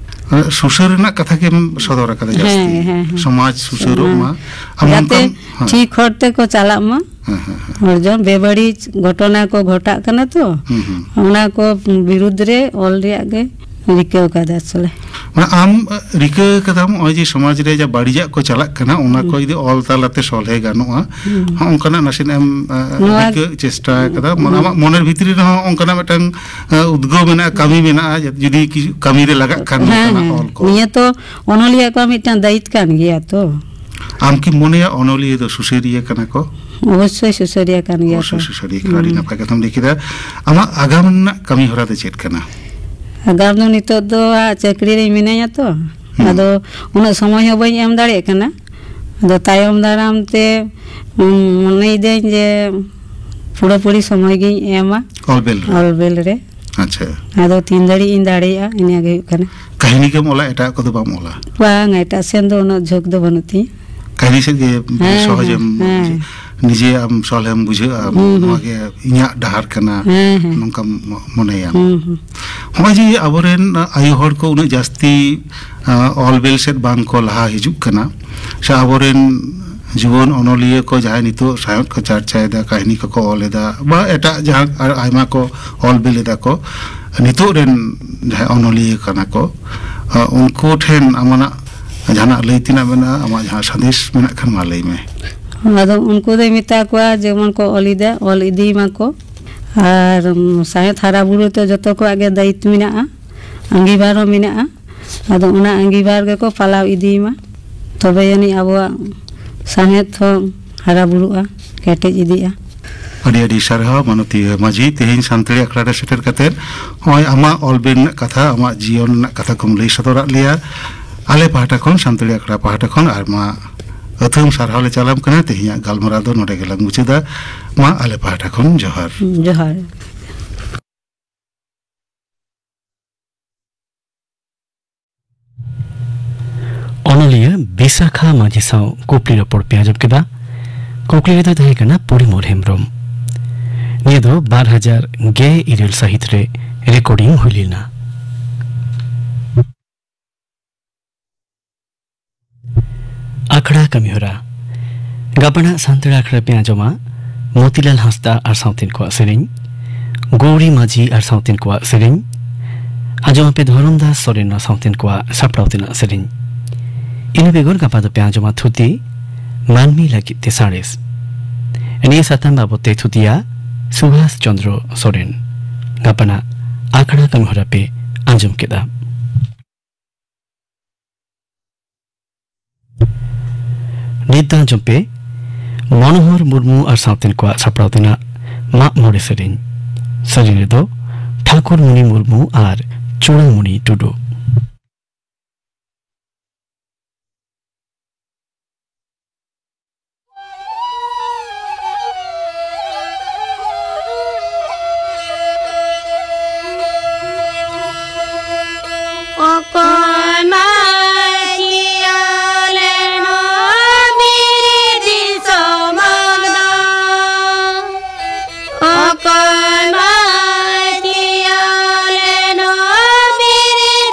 ᱢᱟᱱᱮ ᱥᱩᱥᱟᱹᱨ ᱨᱮᱱᱟᱜ ᱠᱟᱛᱷᱟ ᱜᱮᱢ ᱥᱚᱫᱚᱨ ᱟᱠᱟᱫᱟ ᱡᱟᱹᱥᱛᱤ᱾ ᱦᱮᱸ, ᱦᱮᱸ, ᱦᱮᱸ᱾ ᱥᱚᱢᱟᱡᱽ ᱥᱩᱥᱟᱹᱨᱚᱜ ᱦᱮᱸ᱾ ᱢᱟ᱾ ᱟᱢ ᱡᱟᱛᱮ ᱚᱱᱠᱟᱱ, ᱦᱮᱸ᱾ ᱴᱷᱤᱠ ᱦᱚᱨ ᱛᱮᱠᱚ ᱪᱟᱞᱟᱜ ᱢᱟ᱾ ᱦᱮᱸ, ᱦᱮᱸ, ᱦᱮᱸ᱾ ᱦᱚᱲ ᱡᱚᱱ ᱵᱮᱵᱟᱹᱲᱤᱡ ᱜᱷᱚᱴᱚᱱᱟ ᱠᱚ ᱜᱷᱚᱴᱟᱜ ᱠᱟᱱᱟ ᱛᱚ, ᱦᱩᱸ, ᱦᱩᱸ᱾ ᱚᱱᱟ ᱠᱚ ᱵᱤᱨᱩᱫᱽ ᱨᱮ ᱚᱞ ᱨᱮᱭᱟᱜ ᱜᱮ ᱨᱤᱠᱟᱹ ᱟᱠᱟᱫᱟ ᱟᱥᱚᱞᱮ᱾ ᱢᱟᱱᱮ ᱟᱢ, ᱟ, ᱨᱤᱠᱟᱹ ᱠᱟᱫᱟᱢ ᱱᱚᱜᱼᱚᱭ ᱡᱮ ᱥᱚᱢᱟᱡᱽ ᱨᱮ ᱡᱟ ᱵᱟᱹᱲᱤᱡᱟᱜ ᱠᱚ ᱪᱟᱞᱟᱜ ᱠᱟᱱᱟ, ᱚᱱᱟ ᱠᱚ ᱦᱩᱸ᱾ ᱡᱩᱫᱤ ᱚᱞ ᱛᱟᱞᱟᱛᱮ ᱥᱚᱞᱦᱮ ᱜᱟᱱᱚᱜᱼᱟ, ᱦᱩᱸ᱾ ᱦᱚᱸ ᱚᱱᱠᱟᱱᱟᱜ ᱱᱟᱥᱮᱱᱟᱜ ᱮᱢ, ᱟ, ᱱᱚᱣᱟ ᱨᱤᱠᱟᱹ ᱪᱮᱥᱴᱟ ᱠᱟᱫᱟ? ᱢᱟᱱᱮ ᱦᱩᱸ᱾ ᱟᱢᱟᱜ ᱢᱚᱱᱮᱨ ᱵᱷᱤᱛᱨᱤ ᱨᱮᱦᱚᱸ ᱚᱱᱠᱟᱱᱟᱜ ᱢᱤᱫᱴᱟᱝ, ᱟ, ᱩᱫᱽᱜᱟᱹᱣ ᱢᱮᱱᱟᱜᱼᱟ, ᱠᱟᱹᱢᱤ ᱢᱮᱱᱟᱜᱼᱟ, ᱡᱩᱫᱤ ᱠᱤᱪᱷᱩ ᱠᱟᱹᱢᱤ ᱨᱮ ᱞᱟᱜᱟᱜ ᱠᱷᱟᱱ ᱦᱮᱸ, ᱱᱚᱝᱠᱟᱱᱟᱜ ᱦᱮᱸ᱾ ᱚᱞ ᱠᱚ? ᱱᱤᱭᱟᱹ ᱛᱚ ᱚᱱᱚᱞᱤᱭᱟᱹ ᱠᱚᱣᱟᱜ ᱢᱤᱫᱴᱟᱝ ᱫᱟᱭᱤᱛ ᱠᱟᱱ ᱜᱮᱭᱟ ᱛᱚ᱾ ᱟᱢ ᱠᱤᱢ ᱢᱚᱱᱮᱭᱟ ᱚᱱᱚᱞᱤᱭᱟᱹ ᱫᱚ ᱥᱩᱥᱟᱹᱨᱤᱭᱟᱹ ᱠᱟᱱᱟ ᱠᱚ? ᱚᱵᱚᱥᱥᱳᱭ ᱥᱩᱥᱟᱹᱨᱤᱭᱟᱹ ᱠᱟᱱ ᱜᱮᱭᱟ ᱚᱵᱚᱥᱥᱳᱭ ᱠᱚ᱾ ᱥᱩᱥᱟᱹᱨᱤᱭᱟᱹ ᱠᱟᱱᱟ᱾ ᱟᱹᱰᱤ ᱦᱩᱸ᱾ ᱱᱟᱯᱟᱭ ᱠᱟᱛᱷᱟᱢ ᱞᱟᱹᱭ ᱠᱮᱫᱟ᱾ ᱟᱢᱟᱜ ᱟᱜᱟᱢ ᱨᱮᱱᱟᱜ ᱠᱟᱹᱢᱤ ᱦᱚᱨᱟ ᱫᱚ ᱪᱮᱫ ᱠᱟᱱᱟ? ᱟᱜᱟᱢ ᱫᱚ ᱱᱤᱛᱚᱜ ᱫᱚ ᱦᱟᱸᱜ ᱪᱟᱹᱠᱨᱤ ᱨᱮ ᱢᱤᱱᱟᱹᱧᱟ ᱛᱚ, ᱦᱩᱸ᱾ ᱟᱫᱚ ᱩᱱᱟᱹᱜ ᱥᱚᱢᱚᱭ ᱦᱚᱸ ᱵᱟᱹᱧ ᱮᱢ ᱫᱟᱲᱮᱭᱟᱜ ᱠᱟᱱᱟ᱾ ᱟᱫᱚ ᱛᱟᱭᱚᱢ ᱫᱟᱨᱟᱢ ᱛᱮ, ᱩᱸ, ᱢᱚᱱᱮᱭᱮᱫᱟᱹᱧ ᱡᱮ ᱯᱩᱨᱟᱹᱯᱩᱨᱤ ᱥᱚᱢᱚᱭ ᱜᱤᱧ ᱮᱢᱟ ᱚᱞ ᱵᱮᱞ ᱨᱮ? ᱚᱞ ᱵᱮᱞ ᱨᱮ᱾ ᱟᱪᱪᱷᱟ᱾ ᱟᱫᱚ ᱛᱤᱱ ᱫᱷᱟᱹᱨᱤᱡ ᱤᱧ ᱫᱟᱲᱮᱭᱟᱜᱼᱟ, ᱤᱱᱟᱹ ᱜᱮ ᱦᱩᱭᱩᱜ ᱠᱟᱱᱟ᱾ ᱠᱟᱹᱦᱱᱤ ᱜᱮᱢ ᱚᱞᱟ, ᱮᱴᱟᱜ ᱠᱚᱫᱚ ᱵᱟᱢ ᱚᱞᱟ? ᱵᱟᱝ, ᱮᱴᱟᱜ ᱥᱮᱱ ᱫᱚ ᱩᱱᱟᱹᱜ ᱡᱷᱩᱸᱠ ᱫᱚ ᱵᱟᱹᱱᱩᱜ ᱛᱤᱧᱟᱹ᱾ ᱠᱟᱹᱦᱱᱤ ᱥᱮᱫ ᱜᱮ ᱦᱮᱸ, ᱥᱚᱦᱚᱡᱮᱢ, ᱦᱮᱸ, ᱦᱮᱸ᱾ ᱱᱤᱡᱮ ᱟᱢ ᱥᱚᱞᱦᱮᱢ ᱵᱩᱡᱷᱟᱹᱜᱼᱟ, ᱦᱩᱸ, ᱦᱩᱸ᱾ ᱱᱚᱣᱟ ᱜᱮ ᱤᱧᱟᱹᱜ ᱰᱟᱦᱟᱨ ᱠᱟᱱᱟ, ᱦᱮᱸ, ᱦᱮᱸ᱾ ᱱᱚᱝᱠᱟᱢ ᱢᱚ-, ᱢᱚᱱᱮᱭᱟ᱾ ᱦᱩᱸ, ᱦᱩᱸ᱾ ᱱᱚᱜᱼᱚᱭ ᱡᱮ ᱟᱵᱚᱨᱮᱱ ᱟᱭᱳ ᱦᱚᱲ ᱠᱚ ᱩᱱᱟᱹᱜ ᱡᱟᱹᱥᱛᱤ, ᱟ, ᱚᱞ ᱵᱮᱞ ᱥᱮᱫ ᱵᱟᱝ ᱠᱚ ᱞᱟᱦᱟ ᱦᱤᱡᱩᱜ ᱠᱟᱱᱟ, ᱥᱮ ᱟᱵᱚᱨᱮᱱ ᱡᱩᱣᱟᱹᱱ ᱚᱱᱚᱞᱤᱭᱟᱹ ᱠᱚ ᱡᱟᱦᱟᱸᱭ ᱱᱤᱛᱚᱜ ᱥᱟᱶᱦᱮᱫ ᱠᱚ ᱪᱟᱨᱪᱟᱭᱮᱫᱟ, ᱠᱟᱹᱦᱱᱤ ᱠᱚᱠᱚ ᱚᱞ ᱮᱫᱟ, ᱵᱟ ᱮᱴᱟᱜ ᱡᱟᱦᱟᱸ ᱟᱨ ᱟᱭᱢᱟ ᱠᱚ ᱚᱞ ᱵᱮᱞ ᱮᱫᱟ ᱠᱚ, ᱱᱤᱛᱚᱜ ᱨᱮᱱ ᱡᱟᱦᱟᱸᱭ ᱚᱱᱚᱞᱤᱭᱟᱹ ᱠᱟᱱᱟ ᱠᱚ, ᱟ, ᱩᱱᱠᱩ ᱴᱷᱮᱱ ᱟᱢᱟᱜ ᱡᱟᱦᱟᱱᱟᱜ ᱞᱟᱹᱭ ᱛᱮᱱᱟᱜ ᱢᱮᱱᱟᱜᱼᱟ, ᱟᱢᱟᱜ ᱡᱟᱦᱟᱸ ᱥᱟᱸᱫᱮᱥ ᱢᱮᱱᱟᱜ ᱠᱷᱟᱱ ᱢᱟ ᱞᱟᱹᱭ ᱢᱮ᱾ ᱟᱫᱚ ᱩᱱᱠᱩ ᱫᱚᱧ ᱢᱮᱛᱟ ᱠᱚᱣᱟ ᱡᱮᱢᱚᱱ ᱠᱚ ᱚᱞ ᱤᱫᱟ, ᱚᱞ ᱤᱫᱤ ᱢᱟᱠᱚ᱾ ᱟᱨ, ᱩᱢ, ᱥᱟᱶᱦᱮᱫ ᱦᱟᱨᱟ ᱵᱩᱨᱩ ᱛᱮ ᱡᱚᱛᱚ ᱠᱚᱣᱟᱜ ᱜᱮ ᱫᱟᱭᱤᱛᱛᱚ ᱢᱮᱱᱟᱜᱼᱟ, ᱟᱸᱜᱤᱵᱷᱟᱨ ᱦᱚᱸ ᱢᱮᱱᱟᱜᱼᱟ᱾ ᱟᱫᱚ ᱚᱱᱟ ᱟᱸᱜᱤᱵᱷᱟᱨ ᱜᱮᱠᱚ ᱯᱟᱞᱟᱣ ᱤᱫᱤ ᱢᱟ, ᱛᱚᱵᱮ ᱟᱹᱱᱤᱡ ᱟᱵᱚᱣᱟᱜ ᱥᱟᱶᱦᱮᱫ ᱦᱚᱸ ᱦᱟᱨᱟ ᱵᱩᱨᱩᱜᱼᱟ, ᱠᱮᱴᱮᱡ ᱤᱫᱤᱜᱼᱟ᱾ ᱟᱹᱰᱤ ᱟᱹᱰᱤ ᱥᱟᱨᱦᱟᱣ ᱢᱟᱱᱚᱛᱤᱭᱟᱹ ᱢᱟᱹᱡᱷᱤ, ᱛᱮᱦᱮᱧ ᱥᱟᱱᱛᱟᱲᱤ ᱟᱠᱷᱲᱟ ᱨᱮ ᱥᱮᱴᱮᱨ ᱠᱟᱛᱮᱫ ᱱᱚᱜᱼᱚᱭ ᱟᱢᱟᱜ ᱚᱞ ᱵᱮᱞ ᱨᱮᱱᱟᱜ ᱠᱟᱛᱷᱟ, ᱟᱢᱟᱜ ᱡᱤᱭᱚᱱ ᱨᱮᱱᱟᱜ ᱠᱟᱛᱷᱟ ᱠᱚᱢ ᱞᱟᱹᱭ ᱥᱚᱫᱚᱨᱟᱫ ᱞᱮᱭᱟ᱾ ᱟᱞᱮ ᱯᱟᱦᱴᱟ ᱠᱷᱚᱱ, ᱥᱟᱱᱛᱟᱲᱤ ᱟᱠᱷᱲᱟ ᱯᱟᱦᱴᱟ ᱠᱷᱚᱱ ᱟᱭᱢᱟ ᱟᱹᱛᱷᱟᱹᱢ ᱥᱟᱨᱦᱟᱣ ᱞᱮ ᱪᱟᱞᱟᱢ ᱠᱟᱱᱟ᱾ ᱛᱮᱦᱮᱧᱟᱜ ᱜᱟᱞᱢᱟᱨᱟᱣ ᱫᱚ ᱱᱚᱰᱮ ᱜᱮᱞᱟᱝ ᱢᱩᱪᱟᱹᱫᱟ᱾ ᱢᱟ ᱟᱞᱮ ᱯᱟᱦᱴᱟ ᱠᱷᱚᱱ ᱡᱚᱦᱟᱨ᱾ ᱡᱚᱦᱟᱨ᱾ ᱚᱱᱚᱞᱤᱭᱟᱹ ᱵᱤᱥᱟᱠᱷᱟ ᱢᱟᱹᱡᱷᱤ ᱥᱟᱶ ᱠᱩᱠᱞᱤ ᱨᱚᱯᱚᱲ ᱯᱮ ᱟᱸᱡᱚᱢ ᱠᱮᱫᱟ᱾ ᱠᱩᱠᱞᱤ ᱨᱮᱫᱚ ᱛᱟᱦᱮᱸ ᱠᱟᱱᱟ ᱯᱚᱨᱤᱢᱚᱞ ᱦᱮᱢᱵᱨᱚᱢ᱾ ᱱᱤᱭᱟᱹ ᱫᱚ ᱵᱟᱨ ᱦᱟᱡᱟᱨ ᱜᱮᱞ ᱤᱨᱟᱹᱞ ᱥᱟᱹᱦᱤᱛ ᱨᱮ ᱨᱮᱠᱚᱨᱰᱤᱝ ᱦᱩᱭ ᱞᱮᱱᱟ᱾ ᱟᱠᱷᱲᱟ ᱠᱟᱹᱢᱤᱦᱚᱨᱟ᱾ ᱜᱟᱯᱟᱱᱟᱜ ᱥᱟᱱᱛᱟᱲ ᱟᱠᱷᱲᱟ ᱯᱮ ᱟᱸᱡᱚᱢᱟ ᱢᱚᱛᱤᱞᱟᱞ ᱦᱟᱸᱥᱫᱟ ᱟᱨ ᱥᱟᱶᱛᱮᱱ ᱠᱚᱣᱟᱜ ᱥᱮᱨᱮᱧ, ᱜᱳᱣᱨᱤ ᱢᱟᱹᱡᱷᱤ ᱟᱨ ᱥᱟᱶᱛᱮᱱ ᱠᱚᱣᱟᱜ ᱥᱮᱨᱮᱧ, ᱟᱸᱡᱚᱢ ᱟᱯᱮ ᱫᱷᱚᱨᱚᱢ ᱫᱟᱥ ᱥᱚᱨᱮᱱ ᱟᱨ ᱥᱟᱶᱛᱮᱱ ᱠᱚᱣᱟᱜ ᱥᱟᱯᱲᱟᱣ ᱛᱮᱱᱟᱜ ᱥᱮᱨᱮᱧ᱾ ᱤᱱᱟᱹ ᱵᱮᱜᱚᱨ ᱜᱟᱯᱟ ᱫᱚᱯᱮ ᱟᱸᱡᱚᱢᱟ ᱛᱷᱩᱛᱤ, ᱢᱟᱹᱱᱢᱤ ᱞᱟᱹᱜᱤᱫ ᱛᱮ ᱥᱟᱬᱮᱥ᱾ ᱱᱤᱭᱟᱹ ᱥᱟᱛᱟᱢ ᱵᱟᱵᱚᱛ ᱛᱮ ᱛᱷᱩᱛᱤᱭᱟ ᱥᱩᱵᱷᱟᱥ ᱪᱚᱸᱫᱽᱨᱚ ᱥᱚᱨᱮᱱ᱾ ᱜᱟᱯᱟᱱᱟᱜ ᱟᱠᱷᱲᱟ ᱠᱟᱹᱢᱤ ᱦᱚᱨᱟ ᱯᱮ ᱟᱸᱡᱚᱢ ᱠᱮᱫᱟ᱾ ᱱᱤᱛ ᱫᱚ ᱟᱸᱡᱚᱢ ᱯᱮ ᱢᱚᱱᱳᱦᱚᱨ ᱢᱩᱨᱢᱩ ᱟᱨ ᱥᱟᱶᱛᱮᱱ ᱠᱚᱣᱟᱜ ᱥᱟᱯᱲᱟᱣ ᱛᱮᱱᱟᱜ ᱢᱟᱜ ᱢᱚᱬᱮ ᱥᱮᱨᱮᱧ᱾ ᱥᱮᱨᱮᱧ ᱨᱮᱫᱚ ᱴᱷᱟᱠᱩᱨ ᱢᱩᱱᱤ ᱢᱩᱨᱢᱩ ᱟᱨ ᱪᱩᱲᱟᱢᱩᱱᱤ ᱴᱩᱰᱩ᱾ ᱚᱠᱚᱭ ᱢᱟᱹᱪᱤᱭᱟ ᱞᱮᱱᱟ ᱵᱤᱨ ᱫᱤᱥᱚᱢ ᱫᱚ? ᱚᱠᱚᱭ ᱢᱟᱹᱪᱤᱭᱟ ᱞᱮᱱᱟ ᱵᱤᱨ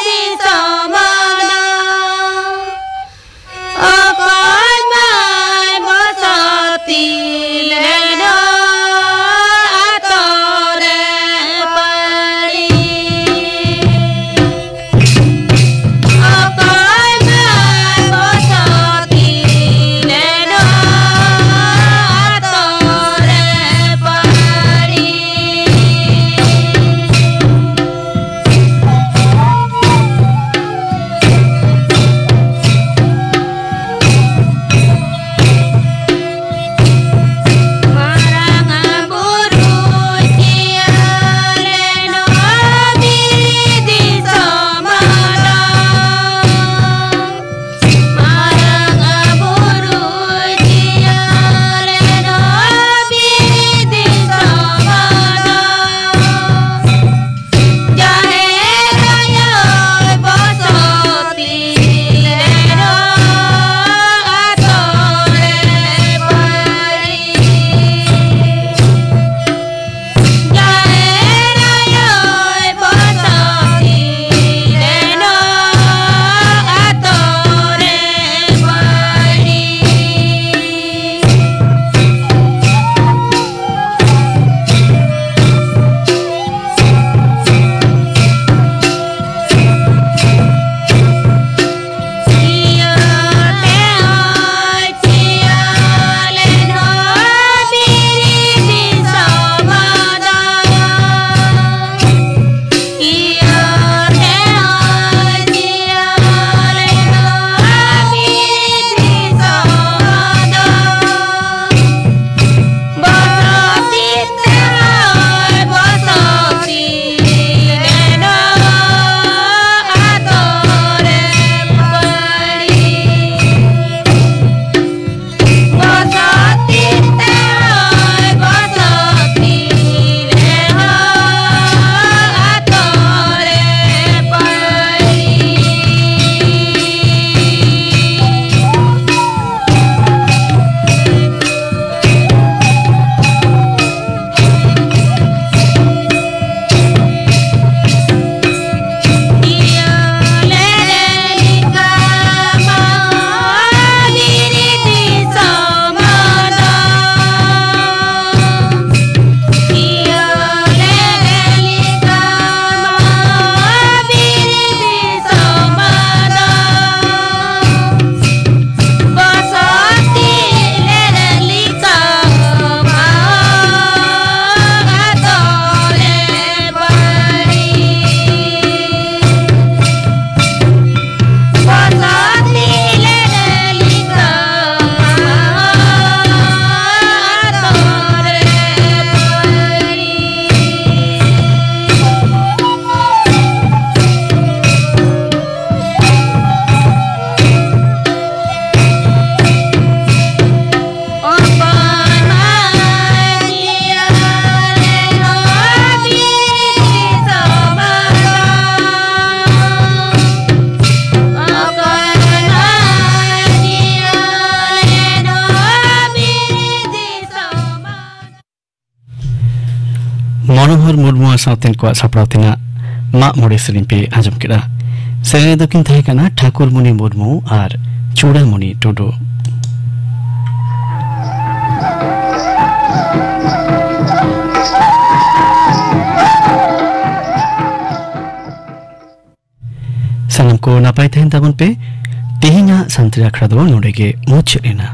ᱢᱚᱱᱳᱦᱚᱨ ᱢᱩᱨᱢᱩ ᱟᱨ ᱥᱟᱶᱛᱮᱱ ᱠᱚᱣᱟᱜ ᱥᱟᱯᱲᱟᱣ ᱛᱮᱱᱟᱜ ᱢᱟᱜ ᱢᱚᱬᱮ ᱥᱮᱨᱮᱧ ᱯᱮ ᱟᱸᱡᱚᱢ ᱠᱮᱫᱟ᱾ ᱥᱮᱨᱮᱧ ᱨᱮᱫᱚ ᱠᱤᱱ ᱛᱟᱦᱮᱸ ᱠᱟᱱᱟ ᱴᱷᱟᱹᱠᱩᱨᱢᱩᱱᱤ ᱢᱩᱨᱢᱩ ᱟᱨ ᱪᱩᱲᱟᱹᱢᱩᱱᱤ ᱴᱩᱰᱩ᱾ ᱥᱟᱱᱟᱢ ᱠᱚ ᱱᱟᱯᱟᱭ ᱛᱟᱦᱮᱱ ᱛᱟᱵᱚᱱ ᱯᱮ᱾ ᱛᱮᱦᱮᱧᱟᱜ ᱥᱟᱱᱛᱟᱲᱤ ᱟᱠᱷᱲᱟ ᱫᱚ ᱱᱚᱰᱮ ᱜᱮ ᱢᱩᱪᱟᱹᱫ ᱮᱱᱟ᱾